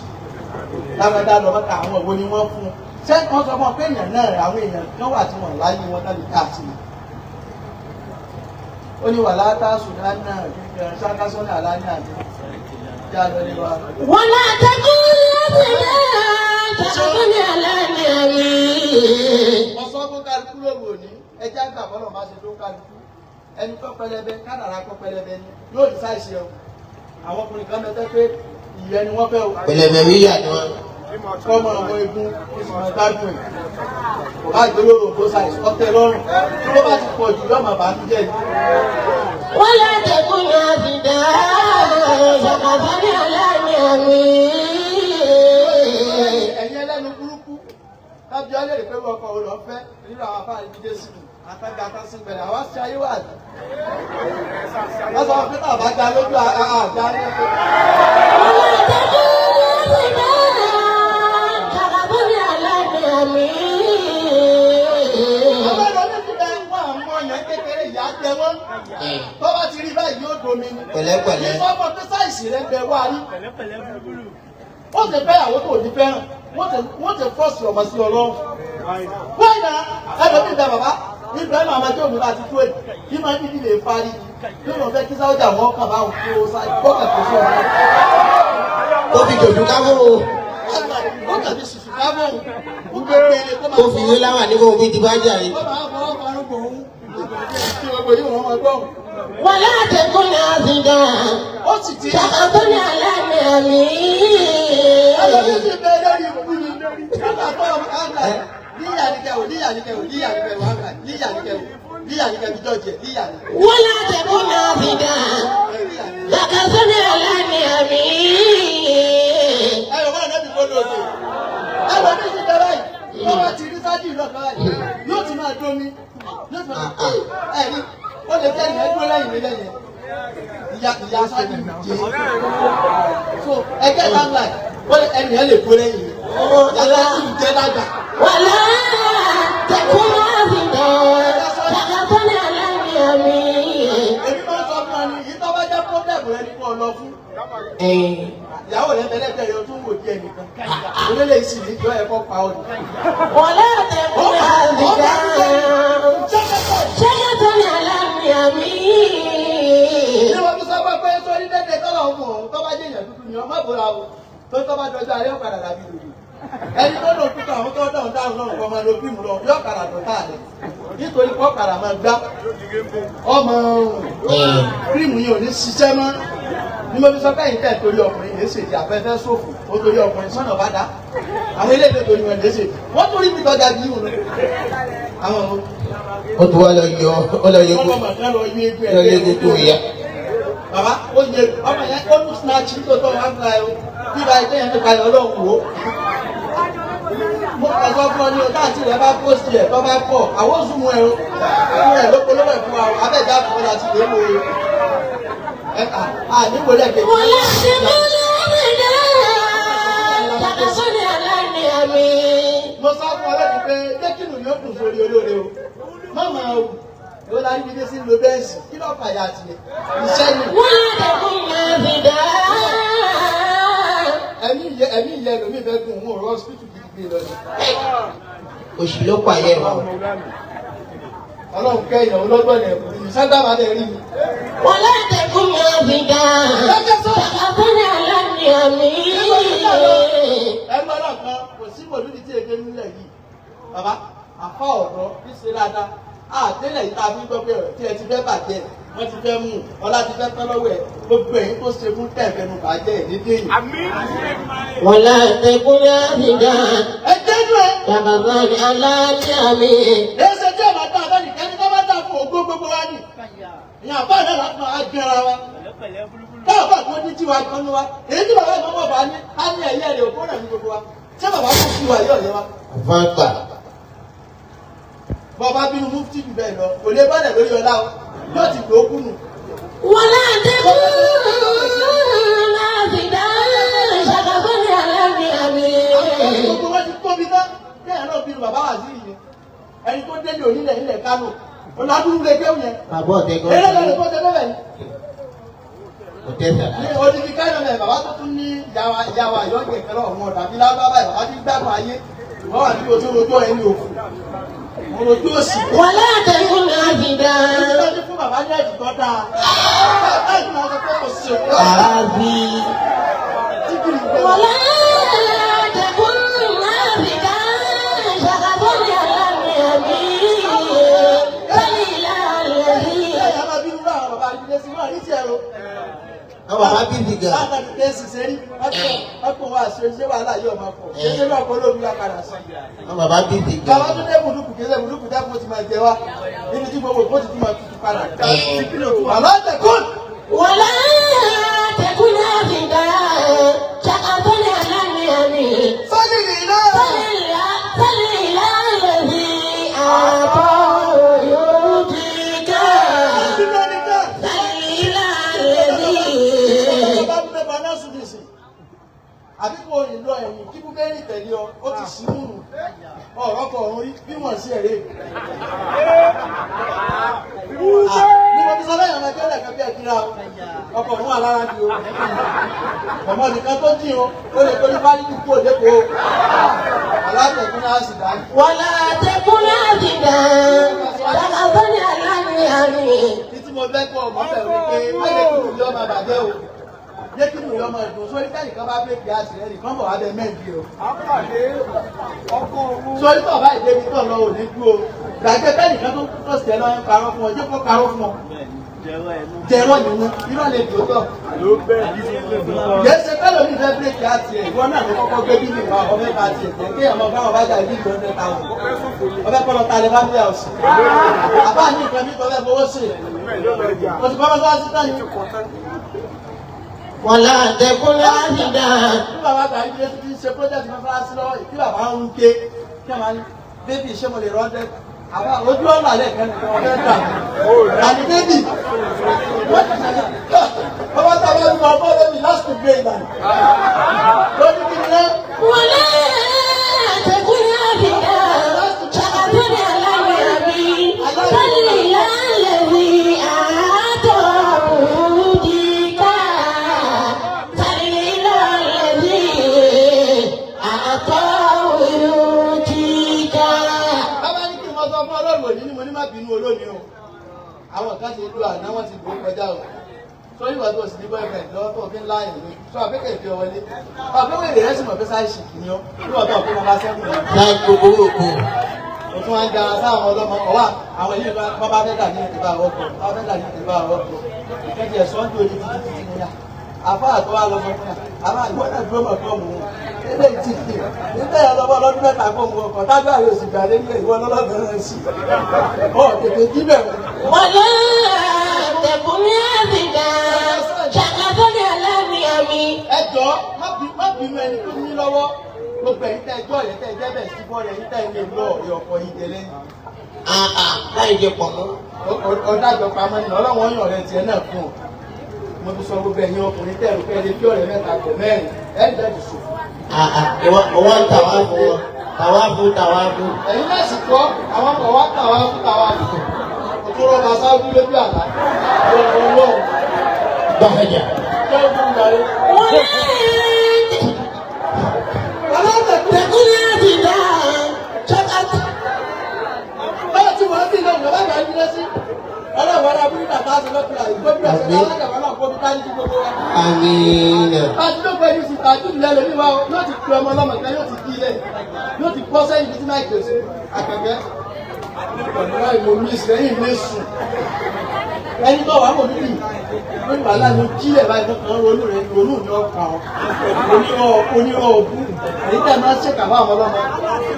Lágbàdá lọ mọ́ta àwọn òwò ni wọ́n fún un. Ṣé wọ́n sọ fún ọ pé èèyàn náà àwọn èèyàn kan wà tí wọ́n láyé wọn tàbí káàkiri. Ó ní wàhálà tá a sùn náà kíkẹ́ ṣákásọ́nà alání àti. Já lọ ní wa. ولا تكن عابدا تحزن على نعمي. Wọ́n sọ fún kálukú lóru òní, ẹjẹ́ àgbà bọ́lọ̀ máa ṣe tó kálukú. Ẹni tó pẹlẹbẹ, kádàrá kó pẹlẹbẹ ni, yóò ní sáìsì ọ. Àwọn ọkùnrin kan bẹ pé ìyẹn ni wọ́n fẹ́ o. Pẹ̀lẹ́bẹ̀ wíyà ni wọn. Kọ́mọ ọmọ egun ìsìnkú gbádùn ẹ̀. Kò bá gbólóró kó sáìsì ọtẹ lọ́rùn. Tó bá ti pọ̀ jù yọ̀mọ̀ bá ń jẹ́ ni. ولا تكن عابدا تحزن على نعمي. Ẹ̀yin ẹlẹ́nu burúkú, tábí ọlẹ́ rẹ̀ pé ọkọ̀ ò lọ fẹ́ nínú àwọn afáàrí bíi Jésù àtàgà àtàsí bẹ̀rẹ̀ àwa ṣe ayé wà ní. Wọ́n sọ pé tàbá gba lójú àjà ní ẹgbẹ́. ولا تكن عابدا تحزن على نعمي. Àwọn ẹ̀rọ ní ti bẹ wọ́n àmọ́ ọ̀yàn kékeré ìyá jẹ wọ́n. Tó bá ti rí báyìí yóò domi ni. Pẹ̀lẹ́pẹ̀lẹ́. Ìfọ́mọ̀ pé sáìsì rẹ̀ bẹ wá rí. Pẹ̀lẹ́pẹ̀lẹ́ búlúbúlù. Wọ́n ti fẹ́ àwọn tó ní fẹ́ràn. Wọ́n ti fọ́ọ̀sì ọmọ sí ọlọ́run. Wọ́n yà ẹlòmí ìgbà bàbá Ibrahim Amadu òun láti tó èyí kí máa ní ìdílé parí yóò lọ fẹ́ kí sáwọ́jà wọn kàn bá òun kó sáyé kọ́kà tó sọ wọn. Ó fi dòdò kámú o. Ó kàn fi sùsù ká mọ́ òun. Ó kàn péré kó máa Ó fi ìwé láwà ní kó fi di bá jà yìí. Kó máa fọwọ́ parun bò òun. Kí gbogbo yìí wọ́n máa gbọ́ òun. ولا تكن عابدا Ó sì ti تحزن على نعمي. ẹlòmí ti bẹ lórí ikú ni. Nígbà tó ọmọ àgbà níyà ni kẹwò níyà ni kẹwò níyà ni kẹwò àgbà níyà ni kẹwò níyà ni kẹwò jọjẹ níyà ni. ولا تكن عابدا تحزن على نعمي. Ẹyọ̀ bá nàbì kó lóde. Ẹlòmí ti bẹ báyìí. Wọ́n bá ti rí sáájú ìlú ọ̀kan báyìí. Yóò ti máa dómi. Yóò ti máa ẹ̀rí. Ó lè jẹ́ ìyẹn dúró lẹ́yìn mi lẹ́yìn. Ìyá ìyá sáájú jẹ́. So ẹgbẹ́ landline ó lè ẹnì yẹn lè dúró lẹ́yìn mi. Ìyá sáájú jẹ́ lágbà. ولا تكن عابدا تحزن على نعمي. Èmi máa ń sọ fún ọ ní yìí tó bá jẹ́ pọ́blẹ̀mù rẹ ni kò lọ fún. Ìyàwó rẹ bẹ̀rẹ̀ bẹ̀rẹ̀ o tún wò díẹ̀ nìkan. Onílé ìsìn ní ìjọ ẹ̀kọ́ pa ọ ni. ولا تكن عابدا تحزن على نعمي. Ní wọ́n tún sábà pé sórí dẹ́dẹ́ tọ́lọ̀ ń mú òun tó bá jẹ́ èèyàn dúdú ni ọmọ ìbora o tó tó bá dọjọ́ ayé ọ̀kadà dàbí lòdì. Ẹni tó lò tútù àwọn tó dáhùn dáhùn náà kọ́ máa lo fíìmù lọ yóò kàrà dọ̀tà rẹ̀ nítorí kọ́ kàrà máa gbá ọmọ kírìmù yìí ò ní ṣiṣẹ́ mọ́. Ní mo fi sọ pé ìtẹ̀ torí ọkùnrin lè ṣèjì afẹ́fẹ́ ṣòfò ó torí ọkùnrin sọ́nà bá dá àwọn eléyìí torí wọn lè ṣèjì wọ́n torí mi tọ́jà bí ìwọ̀n lọ. Àwọn Ó ti wá lọ yọ ó lọ yọ ọmọ màkà lọ yé egbò lọ yọ gbogbo ìyá. Bàbá ó yẹ ọmọ yẹn ó lù snatch tó tọ́ wá gba ẹ o bíbá ẹgbẹ́ yẹn nípa ẹ ọlọ́run wò ó. Mo kàn sọ fún ọ ní o táàtì rẹ bá post ẹ tó bá pọ̀ àwọn oṣù mu ẹ o fún ẹ ló polówó ẹ fún wa o abẹ́jà fún ọ láti lè wo ẹ à níwò lẹ́kẹ̀ẹ́. ولا تكن عابدا تحزن على نعمي. Mo sọ fún ọ lẹ́nu pé jẹ́kìnù yóò dùn sórí olóore o má máa wù ó lárí mi dé sí lo bẹ́ẹ̀sì kí ló fàyà tiẹ̀ iṣẹ́ ni. ولا تكن عابدا Ẹ̀mí ìyẹ ẹ̀mí ìyẹ lómi fẹ́ gùn òun ọ̀rọ̀ hospital gidi gbé lọ ni. Oṣù ló pààyẹ wa. Ọlọ́run kẹ́ ìyàwó lọ́gbọ̀n ẹ̀kú ní sábà dẹ̀ rí mi. ولا تكن عابدا تحزن على نعمي. Ẹgbẹ́ náà kan kò sí mòlúdi tí èdè nílẹ̀ yìí. Bàbá àfa ọ̀dọ́ ní ṣe dáadáa. Àtẹ́lẹ̀ yìí tá a fi ń gbọ́ pé ọ̀rọ̀ tí ẹ ti fẹ́ bàjẹ́ wọ́n ti fẹ́ mú ọlá ti fẹ́ tán lọ́wọ́ ẹ̀ gbogbo ẹ̀yin tó ṣe fún tẹ̀fẹ́nu bàjẹ́ ẹ̀ ní déyìn. ولا تكن عابدا Ẹ jẹ́nu ẹ. تحزن على نعمي. Èsè tí ọ̀bà dá abẹ́ni kẹ́ni tó bá dá fún ògbó gbogbo wa nì. Ìyá àbá náà láti máa gbéra wa. Pẹ̀lẹ́pẹ̀lẹ́ búlúbúlù. Táwọn bá tó ní tí wa kan ní wa. Èyí tí bàbá ìmọ̀mọ̀ bá ní, á ní ẹ̀yẹ́ rẹ̀ òkú rẹ̀ ní gbogbo wa. Ṣé bàbá kò fi wà yọ̀ yẹ wa? Àfáàgbà. Bọ́ba bínú mufti jù bẹ́ẹ̀ lọ, kò lè bọ́lẹ̀ lórí ọlá o. Yóò ti lò ó kùnù. ولا تكن عابدا تحزن على نعمي. Gbogbo wọn ti tóbi tán. Bẹ́ẹ̀ náà bínú bàbá wà sí ìyẹn. Ẹni tó délé onílẹ̀ ilẹ̀ Kánò. Ọ̀làdúró lè kéwù yẹn. Bàbá ọ̀tẹ̀ gan. Eré lọ́dún tó ṣe bẹ́ẹ̀ ni. Ọ̀tẹ̀ sàrà. Ní odidi Kánò mẹ́ bàbá tó tún ní ìyàwó ìyàwó àyọ̀ǹgẹ̀ kẹlẹ́ ọ̀hún ọ̀dà bí lábá báyìí bàbá ti gbádùn ayé. Wọ́n wà ní ojú ojú ẹni òfò. Mo rojú òsì. ولا تكن عابدا Ìjọba ní fún bàbá ní ẹ̀jì tó dáa. Báyìí máa sọ pé kò sí òkú. Àbí. tiẹ̀ o. Àwọn bàbá bíbí gan. Láti àti tẹ́sí sẹ́rí, ọkùnrin wa ṣe ṣé wàhálà yóò máa pọ̀. Ṣé ṣé lọ́kọ́ lómi wá padà sí? Àwọn bàbá bíbí gan. Bàbá tún dé bùdúkù kéde bùdúkù dẹ́kun ti máa jẹ wá. Níbi tí gbogbo kó ti tún máa tutù padà. Wàhálà tẹ̀kún. ولا تكن عبدا شقفا على النعم. Sọ́jìlì náà. فلله الذي أعطاه يؤتيك. Nínú ẹni náà. فلله الذي Bàbá tún dé bàbá sùn nìsín. Àbí kò ìlọ ẹ̀yìn kí búbélì tẹ̀lé ọ, ó ti sí múnú. Ọ̀rọ̀ kọ̀ ọ̀run rí bí wọ́n sí ẹ̀rẹ́. Ní mo fi sọ lẹ́yìn ọmọ ẹgbẹ́ lẹ́ẹ̀kan bí ẹ̀kíra o, ọkọ̀ òun wà lára mi o. Ọmọ nìkan tó dín o, ó lè tó ní fáríkì kú òdekò o. Alátẹ̀kún náà sì dá. ولا تكن عبدا شقفا على النعم. Ní tí mo fẹ́ kọ́ ọmọ bẹ̀rù ni pé má jẹ́ kí ìlú ọmọ bàjẹ́ o. Jẹ́ kí ìlú ọmọ ìdùn sórí tẹ́nìkan bá bírèkì àtìrẹ́ nìkan bọ̀ wá bẹ mẹ́ǹdì o. Sórí tó bá ìdébi tó lọ òní dúró. Gbàgbé tẹ́nìkan tó tó sì ẹ lọ ń parọ́ fún ọ, jẹ́ kó parọ́ fún ọ. Jẹ̀rọ nìyẹn, irọ́ lè dùn tọ̀. Yẹ ṣe fẹ́ lómi fẹ́ bírèkì àti ẹ̀, ìwọ náà ló kọ́kọ́ gbé bíbí wa, ọbẹ̀ bá tiẹ̀ jẹ́ kí ọmọ báwọn bá jà bí 100,000. Ọbẹ̀ kọ́ lọ ta lè family house. Àbá ní nǹkan mi tọ́lẹ̀ fowó sí. Mo ti kọ́ mọ́sálásí tán ni. ولا تكن عبدا Bí bàbá tàbí bí ti ń ṣe project mọ́sálásí lọ́wọ́, tí bàbá ń ké, kí a máa ní, bébì ṣé mo lè rọ́ndẹ́? Àbá ojú ọ̀nà alẹ́ kan nìkan ọ̀fẹ́ dà. Àní bébì. Bàbá tàbí ọdún ọgbọ́n bébì last to grade man. Lójú kí ni náà? ولا تكن عبدا شقفا على النعم. فلله الذي أعطاه يؤتيك. فلله الذي أعطاه يؤتيك. Bàbá ní kí n mọ sọ fún ọlọ́run òní ni mo ní má bínú olómi o. Àwọn kan ti lu àná wọ́n ti gbó kọjá o. Sórí ìwà tó sì ní boyfriend lọ́wọ́ tó fi ń láàyè lójú. Sọ àpékè ìfi ọ wọlé. Àpéwò èrè rẹ̀ sì mọ̀ pé sáì ṣìkì ni ọ́. Níwọ̀n tó ọ̀pẹ́ wọn bá sẹ́kù lọ. Láì gbogbo òkú. O tún wá ń jara sáwọn ọlọ́mọ ọwá àwọn ilé ìbá bá fẹ́ dà ní ìdìbò àwọn ọkọ̀ bá fẹ́ dà ní ìdìbò àwọn ọkọ̀. Kẹ́kẹ́ ẹ̀sọ́ ń dúró ní títí títí ní yá. Àfáà tó wá lọ sọ fún yà. Àbá ìwọ náà dúró mọ̀ fún ọmọ òun. Ilé ìtì nígbà yẹn lọ́wọ́ lọ́dún mẹ́ta kó mu ọkọ̀ tájú àyè òsì gbà lé nílé ìwọ lọ́lọ́dún sí. Ọ̀ tètè jí bẹ̀rẹ̀. ولا تكن عبدا شقفا على النعم. Ẹ jọ má bínú ẹni tó ní lọ́wọ́ gbogbo ẹ̀yin tẹ́ ẹjọ́ ẹ̀yin tẹ́ ẹjẹ́ bẹ̀ sí bọ́ọ̀lù ẹ̀yin tẹ́ ilé lọ ọ̀rẹ́ ọkọ yìí tẹ́lẹ̀ Àà láì jẹ pọ̀ mọ́. ọ̀dájọ́ pamọ́ ni ọlọ́wọ́n yàn rẹ tiẹ̀ náà fún ọ. Mo ti sọ gbogbo ẹ̀yin ọkùnrin tẹ́ ẹ̀rù pé ẹni tí ọ̀rẹ́ mẹ́ta kò mẹ́rin ẹ̀ ń dẹ́jú sùn. Àà ìwọ ń tàwa fún wọn. Tàwa fún tàwa fún. Ẹ̀yin náà sì kọ́ àwọn ọkọ̀ wa tàwa fún tàwa fún. Òtún rọ́bà sáájú lójú àlá. Ọlọ́run Gbàgbẹ́jà. jẹ́ ojú ìdarí. ولا Aláǹtẹ̀kùn تكن عبدا شقفا báyọ̀ tí wọ́n ti lọ ìjọba ìgbà yìí lẹ́sí. Ọlọ́run ará abúlé bàbá àti lọ́kùnrin àti gómìnà ṣe láwọn náà kó bí ká ní gbogbo wa. Àmín. Bájú ló pẹ̀lú sí tàjú ìlẹ̀ lórí wa o, yóò ti pe ọmọ ọlọ́mọ kan yóò ti kí ilẹ̀ yóò ti bọ́ sẹ́yìn ibi tí máa gbèsè àkàkẹ́. Ọ̀nà ìmọ̀ mi sẹ́yìn lè sùn. Ẹni tó wà mọ̀ níbi lórí wàhálà ló jílẹ̀ báyìí tó kàn ronú rẹ̀ ronú ní ọkàn ọ. Onírọ̀ òbú. Èyí tẹ̀ máa ń ṣèkà fún àwọn ọlọ́mọ.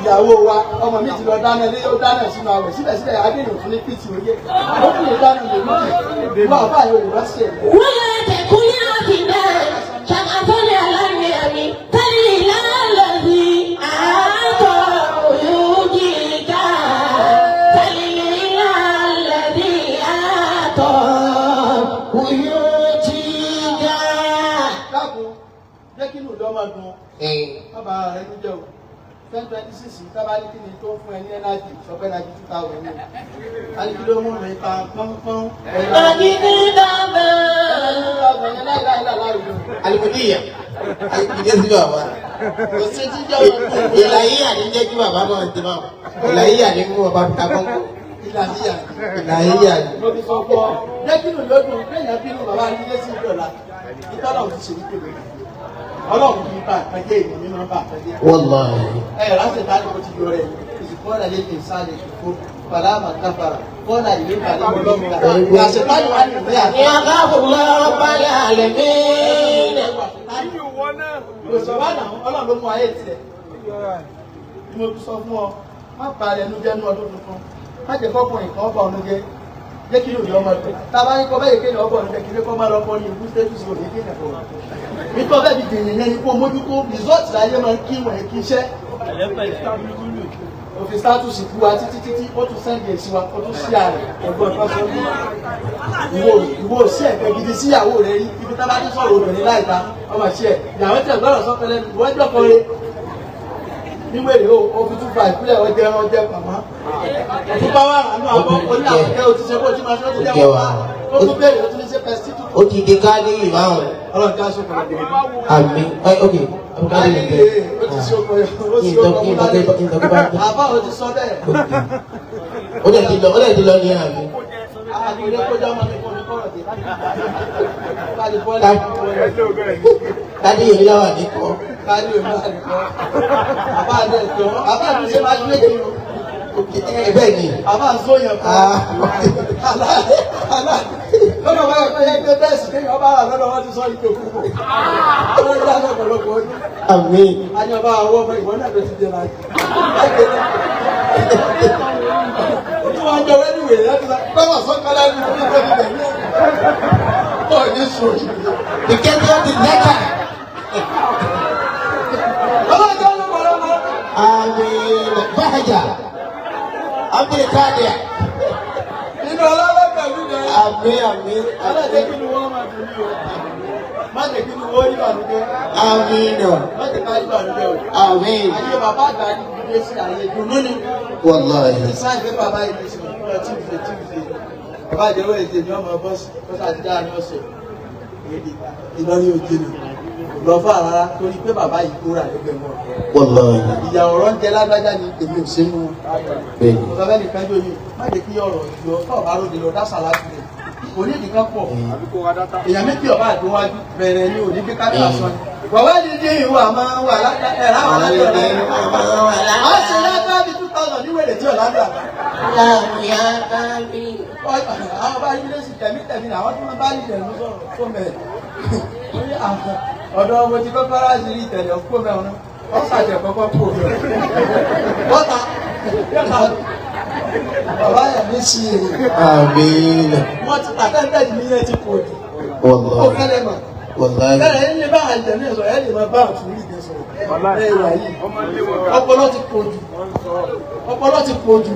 Ìyàwó wa ọmọ mi ti lọ dáná ilé ó dáná sínú àwẹ̀ síbẹ̀síbẹ̀ adéyìn òfin ní pìtì òye. Ó fi ìdáná lè mú kí. Wọ́n àbá yóò lè rọ́ṣẹ̀ ẹ̀. ولا تكن عبدا شقفا على النعم. فلله الذي أعطاه يؤتيك. فلله الذي أعطاه يؤتيك. Dákun jẹ́ kí inú ìlú ọmọ dùn bàbá rẹ ló jẹ́ o 1026 tábà ní kí ni tó ń fún ẹ ní ẹnájì sọpẹ́ ẹnájì 2000 ní alíkí ló mú mi ta pọ́npọ́n ẹnájì 2000 yẹn láìláìláì lò Alikudiya. Alikudiya sí bàbá. Kò sí ti jẹ́ ọmọ tó ń bọ̀ Ìlàyé ní jẹ́ kí bàbá máa ti máa. Ìlàyé ní mú bàbá ta kọ́kọ́. Ìlàyé Ìlàyé ní. Mo fi sọ fún ọ jẹ́ kí inú ìlú dùn kéèyàn bínú bàbá nílé sí ìdọ̀la ìtọ́lọ̀ ti ṣe wípé ọlọ́run kì í bá àkànjẹ́ ìmọ̀ mímọ́ bá àkànjẹ́. Wallahi. Ẹ ránṣẹ́ ìtàlẹ̀ kò ti yọ rẹ̀ ìsìnkú ọ̀rẹ́ lè lè sáré ìfò. Fàlámà káfàrà kọ́lá ìlú kàlẹ́ ìlú àṣetánì wà ní ìwé àti. يخاف الله رب العالمين. Òṣèwà náà ọlọ́run ló mú ayé tiẹ̀. Bí mo sọ fún ọ, má ba ẹnu jẹ́ nú ọdún tuntun. Má jẹ́ kọ́kùnrin kan ọba ọ̀nù jẹ́. Jẹ́ kí yóò yọ ọmọ rẹ̀. Tá a bá ní kọ́ bẹ́ẹ̀ kéèyàn ọba ọ̀nù jẹ́ kí ilé kọ́ máa lọ kọ́ ní ìlú status òní kéèyàn kọ̀. Nítorí bẹ́ẹ̀ bí dèyìn yẹn ni kó mójútó result láyé máa ń kí wọ̀nyí kí iṣẹ́. Pẹ̀lẹ́pẹ̀lẹ́ búlúbúlù. Òfin status kú wa títí títí ó tún sẹ́ndì èsì wa ó tún sí ààrẹ ẹ̀gbọ́n kan sọ ní ìwọ ìwọ sí ẹ̀gbẹ́ gidi síyàwó rẹ rí ibi tá bá ti sọ̀rọ̀ obìnrin láìta ọmọ sí ẹ̀ ìyàwó tí ẹ̀gbọ́n sọ pẹ̀lẹ́ ìwọ jọkọ rẹ níwèrè o ó fi tún fa ìpínlẹ̀ ọjẹ́ ọjẹ́ pàmò òtún bá wà ránú àbọ̀ oní àwọn ọ̀kẹ́ òtún ṣe bó ti máa ṣe ó ti jẹ́ wọn ó tún béèrè ó tún ní ṣe pẹ̀sítù. Ó ti di káàdì ìbáwọn. Ọlọ́run ká sókè ọ̀gbìn. Àmì ẹ ok. Káàdì ìbẹ̀. Ó ti ṣe ọkọ̀ ó ti ṣe ọkọ̀ múlá àbá ó ti sọ bẹ́ẹ̀. Ó dẹ̀ ti lọ ó dẹ̀ ti lọ ní àmì. Àgbèrè kọjá ọmọ mi kò ní kọ̀rọ̀ dé. Káàdì bọ́ọ̀lù. Káàdì yìí láwà ní kọ́. Káàdì òun náà ní kọ́. Àbá àdé ìtọ́. Àbá àdé ṣe máa ṣe kí o. Ẹ bẹ́ẹ̀ ni. Àbá ń sóyàn kan. Àlá àlá lọ́dọ̀ wáyé pé ẹgbẹ́ bẹ́ẹ̀ sì kéèyàn bá rà lọ́dọ̀ wọn ti sọ ìjọ púpọ̀. Wọ́n ń dáná ọ̀pọ̀lọpọ̀ ọdún. Àmì. A ní ọba àwọn ọmọ ìwọ náà ló ti dé láti. Ó tún wá jọ wẹ́nu wèrè láti sọ. Báwa sọ́kọ́lá ní ìlú ìgbẹ́ ìgbẹ́ Ọ̀ ní sùn. Ìkẹ́kẹ́ ó ti lẹ́kà. Ọlọ́jọ́ ló mọ̀ lọ́mọ. Àmì. Bájà. Abdul Kadir. Inú ọlọ́lọ́ pẹ̀lú rẹ̀. Àmì àmì. Ọlọ́jẹ́ kí ni wọ́n máa dùn ní o. Má jẹ́ kí ni wọ́n rí ìbànújẹ́. Àmì nà. Má jẹ́ ká rí ìbànújẹ́ o. Àmì. Ayé bàbá àgbà ní ìdílé sí ayé ìdùnnú ni. Wàláhì. Sáyẹn pé bàbá yìí ti sọ̀rọ̀ nípa Tuesday Tuesday. Bàbá ìjẹ́wọ́ èdè ni ọmọ bọ́sì tó ṣàti dáa ní ọ̀sẹ̀. Ìlọrin òjì ni. Lọ fún àrárá torí pé bàbá yìí kóra lẹ́gbẹ̀ẹ́ mọ́. Wàláhì. Ìyà ọ̀rọ̀ ń jẹ lágbájá ni èmi ò sínú. Bẹ́ẹ̀ni. Mo sọ fẹ́ nìkan jó yìí, má jẹ́ kí ọ̀rọ̀ ìjọ tó bá ròde lọ dásà láti rẹ̀. Onídìí kan pọ̀. Èèyàn méjì ọba àdúnwájú bẹ̀rẹ̀ ni òní gbé kámẹ́rà sọ ni. Bàbá yìí ní ìwà máa ń wà lágbá ẹ̀rá àwọn alájọ rẹ̀. A ṣe lágbá bíi 2000 ní wèrè tí ọ̀la gbà. Àwọn bá yí lẹ́sìn tẹ̀mí tẹ̀mí làwọn tí wọ́n bá yí tẹ̀mí sọ̀rọ̀ tó mẹ̀. Ọ̀dọ́ mo ti kọ́kọ́ láti rí ìtẹ̀lẹ̀ ọ̀pọ̀ mẹ́rin náà. Wọ́n ṣàjẹ̀ kọ́kọ́ kú òun. Bọ́ta bàbá yẹn ní sí èrè. Àmì nà. Wọ́n ti tàtẹ́ńtẹ́ ní ilé ti kò ní. Ó Wàláhì. fẹ́lẹ̀ mọ̀. Wàláhì. Bẹ́ẹ̀ ni bá àjẹ́ ní sọ̀rọ̀ ẹ̀ lè máa bá àtúrí ìgbẹ́ sọ̀rọ̀. Ẹ wà yìí. Ọpọlọ ti pọ̀ jù. Ọpọlọ ti pọ̀ jù.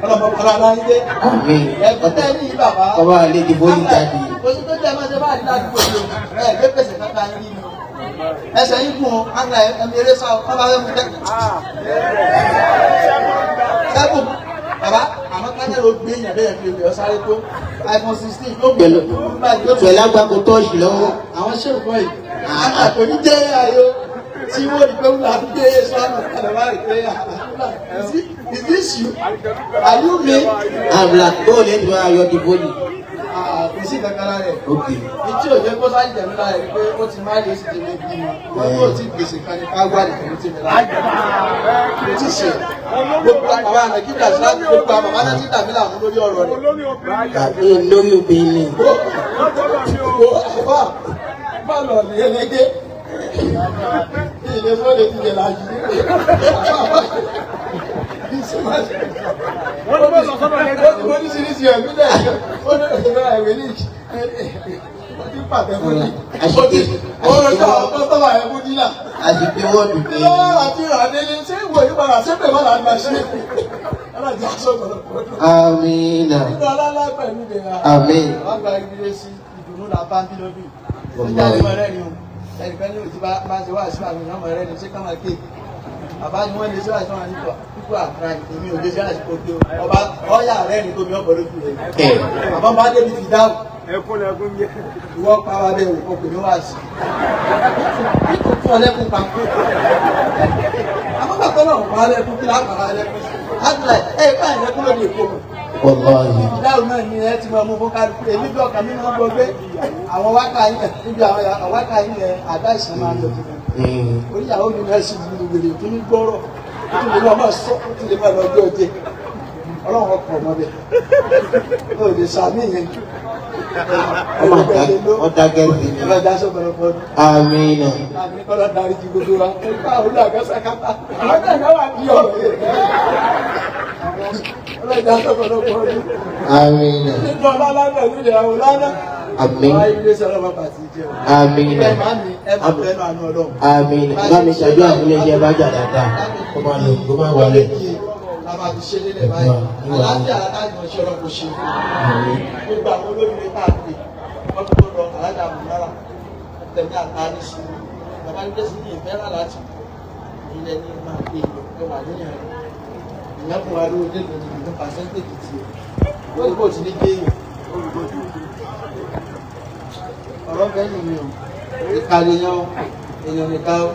Ọlọ́mọkọlá aláìdé. Àmì. Ẹ̀kọ́ tẹ́ ní yìí bàbá. Ọba àlejò bóyí jáde. Oṣù tó jẹ́ máa ṣe bá àdínà àdúgbò yìí o. Ẹ gbé pèsè kankan yín ni o. Ẹsẹ̀ yín gùn o, àgbà ẹ̀mí eré sá o, ọba ẹ̀mú tẹ́. Sẹ́kù, bàbá, àmọ́ kájẹ́ ló gbé yàn bẹ́ẹ̀ fi olè ọ̀sáré tó. iPhone 16 yóò gbé Pẹ̀lú pẹ̀lú agbáko tọ́ọ̀ṣì lọ́wọ́. àwọn ṣèkọ́ yìí. Àgbà ní jẹ́ ayọ̀ tí wọ́n rí pé wọ́n á gbé sọ́nà kalẹ̀ bá rí pé is this you? Are you me? Àbùlà bóòlù ẹ̀ ti máa yọ di bóòlù. Kò sí kankan lára ẹ̀. Ok. Ìtí ò jẹ́ kó sáré jẹ̀mí lára ẹ̀ pé ó ti máa lè sì ti lè bí wọn. Wọ́n yóò ti gbèsè kan ní ká wá ìtẹ̀mí tí mi lára. Kò tí ṣe. Gbogbo àwọn àmì kí dàsí láti gbogbo àwọn bàbá náà ti dàbí làmú lórí ọ̀rọ̀ rẹ̀. Tàbí lórí obìnrin ni. Wo àbá bá lọ ní ẹlẹ́gẹ́. Ilé fọ́lẹ̀ ti jẹ lájú. Oríṣiríṣi ẹ̀mí náà ó ní ìgbà ẹ̀wé ní ti pàtẹ fún mi. Ó rọjò àwọn kọ́sọ́mà ẹ̀ fún dílà. Àṣìpé wọ́ọ̀dù ni. Lọ́wọ́ àti ìrànlẹ́lẹ́ ṣé ìwò yìí padà ṣé pèmọ́ là ń gbà ṣe. Ọlọ́jà aṣọ ọ̀pọ̀lọpọ̀ ọdún. Àmín. Nínú ọlọ́lá pẹ̀lú ìdènà. Àmín. Wọ́n gba ìdílé sí ìdùnnú là bá ń bí lọ́dún yìí. Ó jáde mọ́ rẹ́ ni o. Ẹnìkan ní òtí bá máa ṣe wá sí àwọn èèyàn mọ́ rẹ́ ni ṣé ká máa ké. Bàbá ni wọ́n lè ṣe wá sí àwọn nípa pípọ̀ àkàrà èmi ò lè ṣe àṣìkò pé ọba ọ̀yà rẹ́ ni tómi ọ̀pọ̀ lójú rẹ̀. Bàbá bá débi fi dáhùn. Ìwọ pa wa bẹ́ẹ̀ wò kò ní wá sí. Kíkò fún ọlẹ́kùn pa. Àmọ́ bàbá náà pa ọlẹ́kùn kí lápá ọlẹ́kùn. Àdúrà ẹ̀ báyìí lẹ́kùn lóde èkó mọ̀. Wàláhì. Ìdáhùn náà ni ẹ ti máa mú fún kálukú. Èmi bí ọkàn mi máa ń gbọ́ pé àwọn wákà yín níbi àwọn wákà yín yẹn àdá ìsìn máa ń lọ jù. Oníyàwó mi náà sì wúlò wèrè tó ní gbọ́rọ̀. Ó tún lè máa sọ, ó tún lè máa lọ ọjọ́ òde. Ọlọ́run ọkọ̀ ọmọ bẹ̀. Ó lè sàmì yẹn. Wọ́n dákẹ́ sí ni. Ọlọ́jà sọ̀pọ̀lọpọ̀ ọdún. Àmín. Àmì kọ́lọ́ darí ju gbogbo wa. Báwo ló àgọ́sà kápá? Ọlọ́jà náà wà ní ọ̀rọ̀ yẹn. Ọlọ́jà sọ̀pọ̀lọpọ̀ ọdún. Àmín. Nínú ọlá lánàá nílẹ̀ àwọn lánàá. Àmín. Wáyé ilé sọ̀rọ̀ bàbá àti ìjẹun. Àmín. Ẹ máa mi ẹ máa bẹ́ẹ̀ àánú Ọlọ́run. Àmín. Bá mi ṣàdúrà fún iléeṣẹ́ bá jà dáadáa. Kó máa lò kó máa wọlé. La máa fi ṣe lélẹ̀ báyìí. Àlàáfíà aláàjọ ṣe ọlọ́kọ̀ ṣe fún Àmín. gbogbo àwọn olóyìnbó tá a pè ọdún tó lọ alájà àbúrárà tẹ̀mí àtàrí sí i. Bàbá ní Jésù ní ìfẹ́ rà láti ilẹ̀ ní máa gbé ìlú ẹwà níyàn rẹ̀. Ìyẹn fún wa lówó dé lónìí ní pàṣẹ́ntéèjì tiẹ̀. Ó ní bó ti ní gbé yàn. Ọ̀rọ̀ bẹ́ẹ̀ ni mi ò. Ìkàlẹ̀ yan o, èèyàn nìkan o.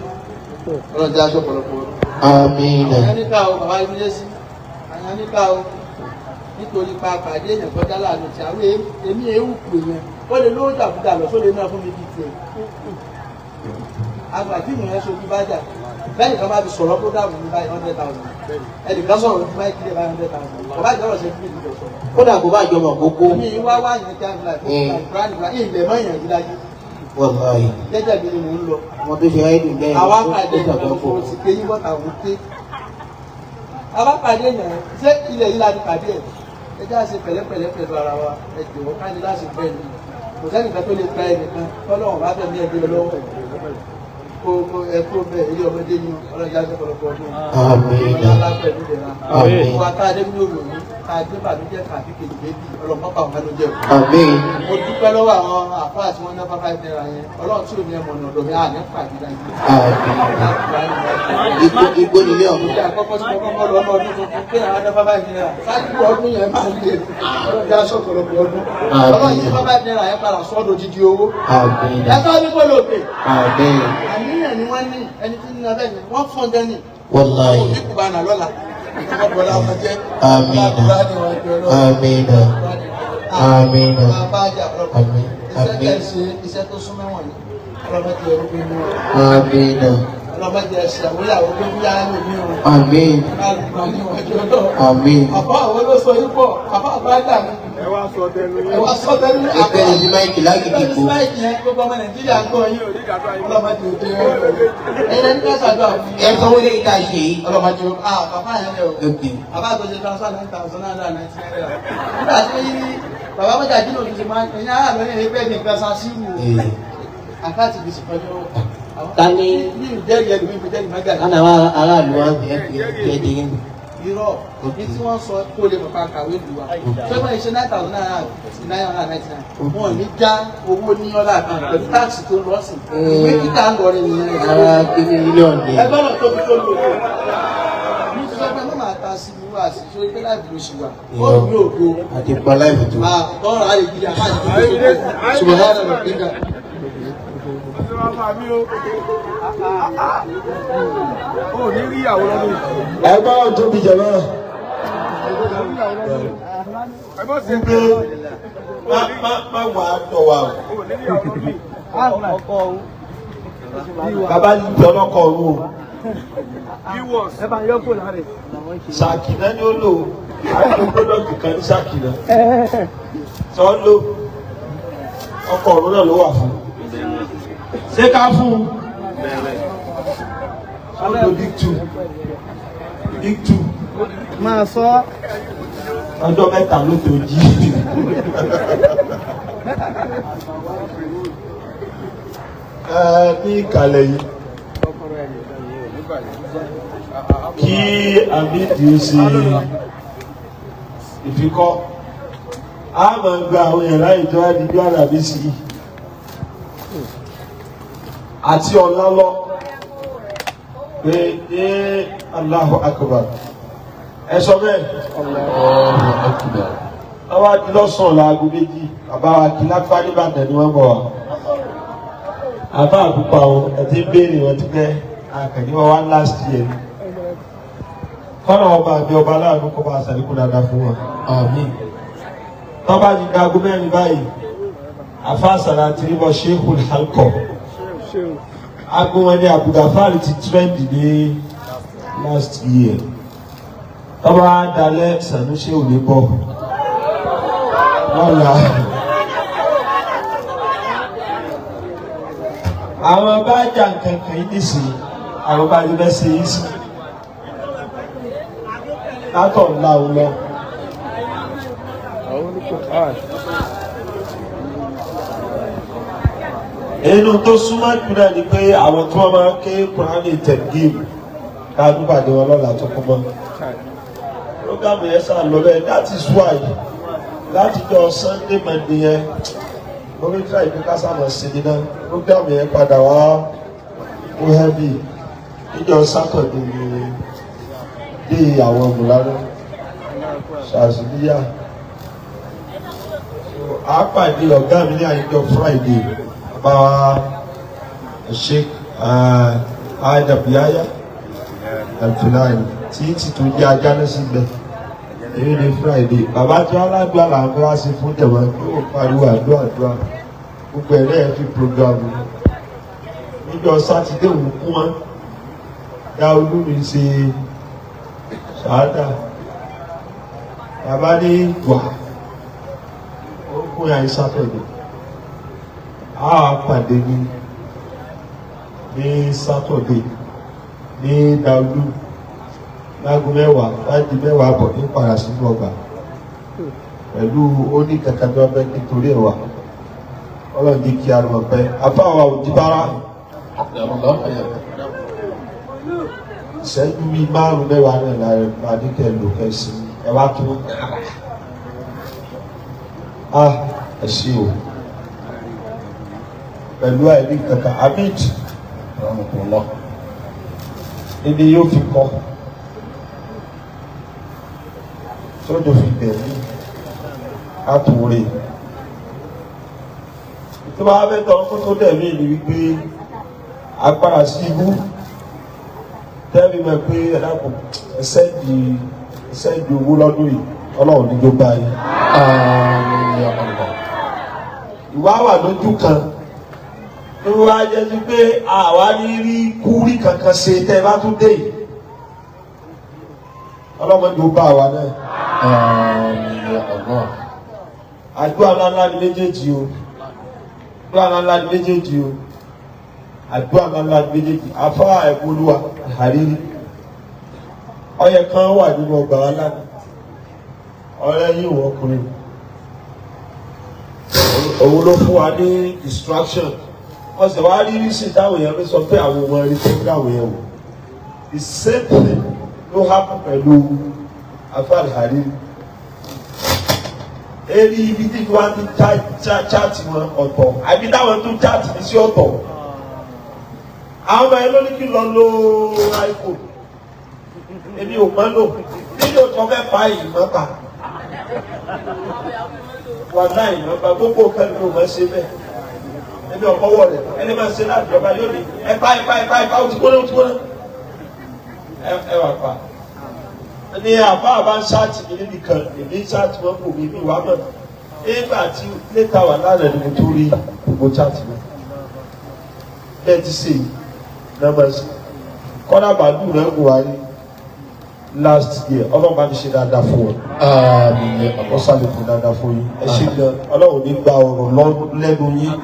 Ọlọ́run jẹ́ aṣọ ọ̀pọ̀lọpọ̀ ọdún. Àmín. Àyàn níkà o, bàbá ilé sí. Àyàn níkà o. Nítorí pa pàdé èèyàn kọjá láàánú tí àwọn èmi ewu pè yẹn. Ó lè lówó jàkújà lọ sólè náà fún mi bíi tiẹ̀. Àgbà tí ìmọ̀ yẹn ṣojú bá jà. Bẹ́ẹ̀ni kan bá fi sọ̀rọ̀ prógámù mi báyìí 100,000. Ẹnìkan sọ̀rọ̀ ní máìkì lè báyìí 100,000. Bàbá ìjọba ṣe fún mi ìdíjọ sọ̀rọ̀. Kódà kó bá jọmọ kókó. Èmi wá wá yẹn kí á fi láì fún mi ìlẹ̀ mọ́ ìyànjú láyé. Wàláhì. Jẹ́jẹ́ mi ni mò ń lọ. Ọmọ tó ṣe ayédùn jẹ́ Àwa ó pàdé ṣàgbákò. ìyẹn ti ké yín bọ́ta òun ké. Àwa pàdé yẹn ṣé ilẹ̀ yìí la ti pàdé ẹ̀? Ẹ já ṣe pẹ̀lẹ́pẹ̀lẹ́ pẹ̀lú ara wa. Ẹ jọ̀wọ́ ká ní láti pẹ́ ni. Kò sẹ́nìkan tó lè pa ẹnìkan tọ́lọ́wọ̀n bá fẹ̀mí ẹgbẹ́ lọ́wọ́. Kó kó ẹ kó bẹ́ẹ̀ ilé ọmọdé ni ọlọ́jà ṣe pọ̀lọpọ̀ ọdún. Àmín. Ọlọ́lá pẹ̀lú ìdẹ̀ra. Àmín. Wa tá a dé ní òròyìn tá a dé bànújẹ́ kàbí kejì bébì ọlọ́mọ bá wọn ló jẹ́ o. Àmín. Mo dúpẹ́ lọ́wọ́ àwọn àfáà tí wọ́n ná 5 naira yẹn. Ọlọ́run tí ò ní ẹ̀mọ̀ ọ̀nà ọ̀dọ̀ mi à ní pàdé láyé. Àmín. Igbó nílé ọ̀hún. Ìjà àkọ́kọ́ tí mo kọ́kọ́ lọ ọdún tuntun pé àwọn ná 5 naira. Ṣáájú ọdún yẹn máa ń lè ọlọ́run já sọ̀pọ̀lọpọ̀ ọdún. Ọlọ́run yìí 5 naira yẹn padà sọ́dọ̀ dídí owó. Àmín. Ẹ sọ ní kó lóògbé. Àmín. Àníyàn ni wọ́n ní ẹni tí ń ná bẹ́ẹ̀ ni wọ́n fọ́n dẹ́ni. Wàláhì. Òbí kù bá nà lọ́la. Àmín. Àmín. Àmín. Àmín. Àmín. Iṣẹ́ tó súnmọ́ wọ̀nyí, ọlọ́mọdé ẹ̀rọ gbé mú ọ. Àmín. Ọlọ́mọdé ẹ̀ṣẹ̀ àwòyàwó gbé mú yára lómi o. Àmín. Alùpùpù ní ìwájú ọlọ́run. Àmín. Àbá àwọn ló sọ yín pọ̀, àbá àbájá mi. Ẹ wá sọ tẹnu Ẹ wá sọ tẹnu ní Ẹgbẹ́ ní sí máìkì lágídígbò. Máìkì yẹn gbogbo ọmọ Nàìjíríà ń gbọ́ yín o. Ọlọ́mọdé òde ọ̀rọ̀. Ẹ̀yin ẹni ká ṣàdúrà fún Ẹ sanwó lé ìta ṣe yìí. Ọlọ́mọdé òde. Ah, bàbá yẹn lẹ o. Okay. Bàbá tó ṣe transfer 9,999 naira. Nígbà tí bàbá mọ́jà jí lòdì sí máa ń ẹ̀yìn aráàlú ní ẹgbẹ́ ní nǹkan san sírù o. Ee. Àkáàtì gbèsè kan ní ọwọ́. Ta ni- Ní ìjẹ́rìí ẹlòmíì fi jẹ́rìí mọ́gà. Kánà wa aráàlú wa ń fi ẹ di yín. Irọ́ ní tí wọ́n sọ kó lè mọ̀ pa kàwé lù wá. Ṣé wọ́n ṣe 9,999? Wọ́n ò ní já owó ní ọ̀la kan pẹ̀lú táàsì tó lọ sí. Ìwé kíkà ń lọ rẹ̀ nìyẹn. Ara kí ni mílíọ̀nù ni. Ẹ gbọ́dọ̀ tóbi tó lò ó. Ní ti sọ pé má máa ta sí mi wá sí sórí pé láì ló ṣì wà. Ó ní ògo. Àti pa láìpẹ́ tó. Máa tọ́ra àlè gidi àbájáde tó tó tó. Subahana rabbika. Ó ní rí ìyàwó lọ́dún yìí. Ẹgbẹ́ tóbi jẹ̀mọ́. Ẹ bọ́ sí Pé má má má wà á tọ̀ wá o. ó ní rí ìyàwó lọ́dún yìí. Bàbá yìí tọ́ lọ́kọ̀ ọ̀run o. Viewers. Ṣàkìnà ni ó lò ó. Àti pírọ́dọ̀tì kan ní ṣàkìnà. Sọ lò. Ọkọ̀ ọ̀run náà ló wà fún. Ṣé ká fún un? Sọ lo big two. Big two. Máa sọ. Ọjọ́ mẹ́ta ló tó jí. Ẹ ní ìkàlẹ̀ yìí kí àmìdí ó ṣe ìfikọ́ a máa gba àwọn èèyàn láyè tó wá di bí àràbí sí i àti ọ̀la lọ pé ní Allahu Akbar ẹ sọ bẹ́ẹ̀ wọ́n wá di lọ́sàn-án láago méjì bàbá wa kí lápá nìbàdàn ni wọ́n bọ̀ wá àbá àkókò àwọn ẹtí ń béèrè wọn ti pẹ́ àkànní wọn wá last year ni kọ́nà ọba àbí ọba aláàánú kọ́ bá aṣàlékún dáadáa fún wọn. Àmín. Tọ́ba ní aago mẹ́rin báyìí àfáàsàrà àti ríbọ̀ Sheikhul Halkọ aago wọn ní Abdulgafar ti trend ní last year. Tọ́ba dalẹ̀ Sanusi ò ní bọ̀ lọ́la. Àwọn bá jà nǹkan kan yìí nísìnyí, àwọn bá yọ bẹ́sẹ̀ yìí sí. Látọ̀ ńlá o lọ. Inú tó súnmọ́ jù náà ni pé àwọn tí wọ́n máa ń ké Kùránì tẹ̀gíìmù ká dúpàdé wọn lọ́la tó kún mọ́. Program yẹn sá lọ bẹ́ẹ̀, that is why látijọ́ Sunday Monday yẹn mo fi try pé ká sáà mọ̀ sí ni náà program yẹn padà wá ó heavy níjọ́ Saturday dé àwọn mùlárẹ́ ṣàṣìlíyà. A pàdé ọ̀gá mi ní àyíjọ Friday, bàbá wa Sheikh Adam Yahya Alfulani tí tí tó jẹ́ ajá lọ síbẹ̀ èyí ni Friday. Bàbá tí wọ́n ládùúgbò là ń fẹ́ wá sí fún jẹ̀wọ́ yóò pariwo àdúrà àdúrà gbogbo ẹ̀ náà fi program níjọ́ Sátidé òun kú wọn dá olú mi ṣe ṣáádà. Bàbá ní wà ó kún yà ní Sátọ̀dé, a pàdé ní Sátọ̀dé ní Daulu láago 10 láti 10:30 ní padà sínú ọgbà pẹ̀lú oní kankan tó fẹ́ nítorí ẹ̀ wá. Ọlọ́run ní kí arúgbó pẹ́ afáwa òjìbára ìṣẹ́jú bíi 5 mẹ́wàá náà lára adékẹ́ lò kẹ́sì ẹ wá tó a ẹ ṣe o pẹ̀lú àìní kankan abid níbi yóò fi kọ́ sódò fi bẹ̀rẹ̀ àtúnrè tó bá fẹ́ tọ́ kó tó dẹ̀mí ni wípé agbára sí ibú tẹ́lẹ̀ mọ̀ pé ẹ̀dá kò ẹsẹ̀ di owó lọ́dún yìí ọlọ́run ní ló bá yín. Ìwà wà lójú kan tó wá jẹ́ sí pé àwa ní rí kúrí kankan ṣe tẹ́ ẹ bá tún dé yìí ọlọ́mọdé ó bá wa náà. Àdúrà ńláńlá ni méjèèjì o, àdúrà ńláńlá ni méjèèjì o, àdúrà ńláńlá ni méjèèjì. Afá ẹ̀kọ́lúwa àrírí ọyẹ kan wà nínú ọgbà wa lánàá, ọ̀rẹ́ yìí wọ́n ọkùnrin òun ló fún wa ní distraction. Ọ̀sẹ̀ wa rí rísì táwọn èèyàn fi sọ pé àwọn ọmọ rí program yẹn wò. The same thing ló happen pẹ̀lú afá àrírí. Eri ibi tí wọ́n ti chaati wọn ọ̀tọ̀ àbí táwọn tún chaati ní sí ọ̀tọ̀. Àwọn ọmọ yẹn ló ní kí lọ lo iPhone, èmi ò mọ̀ lò nínú òtún fẹ́ pa ìmọ̀ pa wà náà ìmọ̀ pa gbogbo kẹ́lẹ́ ló máa ṣe bẹ́ẹ̀. Èmi ò kọ́wọ́ rẹ̀ ẹni máa ṣe láti ọba yóò ní ẹ̀pá ẹ̀pá ẹ̀pá ẹ̀pá ó ti gbóná ó ti gbóná ẹ wà pa ní àbá àbá ń ṣáàtì mi níbi kan, èmi ń ṣáàtì wọn kò mí mi wá mọ̀ nígbà tí létà wà lánàá ni mo tó rí gbogbo ṣáàtì mi bẹ́ẹ̀ ti ṣe nọ́mbà sí kọ́dà bàálù rẹ̀ kò wá ní last year. Ọlọ́run bá mi ṣe dáadáa fún wọn, ó ṣàlékún dáadáa fún yín, ẹ ṣe gan. Ọlọ́run ní gba ọ̀rọ̀ lẹ́nu yín.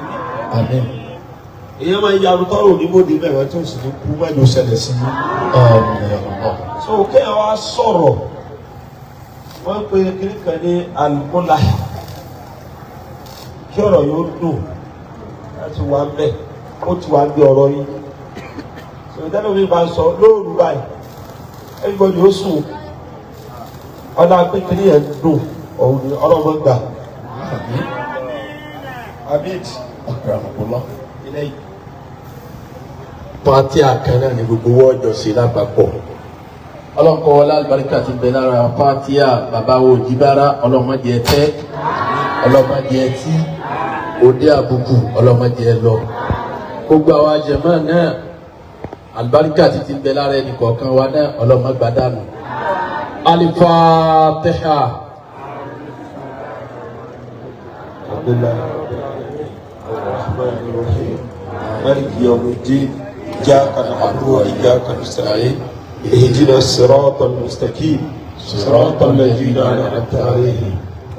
Èèyàn máa ń yanu tọ́rọ̀ oníbòde mẹ́wàá tí ó sì ní kú mẹ́jọ ṣẹlẹ̀ sí yín. So kéèyàn wá sọ̀rọ̀ wọ́n pe kiri kan ní alùpùlà kí ọ̀rọ̀ yóò dùn láti wà mbẹ́ ó ti wà bí ọ̀rọ̀ yìí. So ìdáná mi máa sọ lóòrù báyìí everybody ó sùn ọ̀nà pé kiri yẹn dùn òun ni ọlọ́mọ gbà. Abid ilé yìí. Pàtí àkànnà ni gbogbo wọ́ọ̀jọ sí lápapọ̀. Ọlọ́kọ̀ wọlé àlùbáríkà ti bẹ lára Fátíà bàbá wo jìbára ọlọ́mọdé ẹtẹ́ ọlọ́mọdé ẹtí òde àbùkù ọlọ́mọdé ẹ lọ. Gbogbo àwa jẹ̀mọ́ náà àlùbáríkà ti bẹ lára ẹnì kọ̀ọ̀kan wa náà ọlọ́mọgbàdànù. Al-Fatiha. Abdullah Ar-Rahman Ar-Rahim Maliki Yawmiddin Iyyaka na'budu wa iyyaka nasta'in Ihdina as-sirata al-mustaqim صراط الذين أنعمت عليهم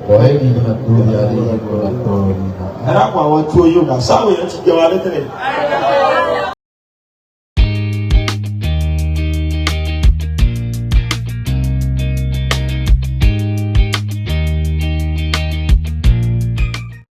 غير المغضوب عليهم ولا الضالين. Ẹ dákun, àwọn tí ó yóò dá sáwọn èèyàn ti jẹun alẹ́ tẹ́lẹ̀.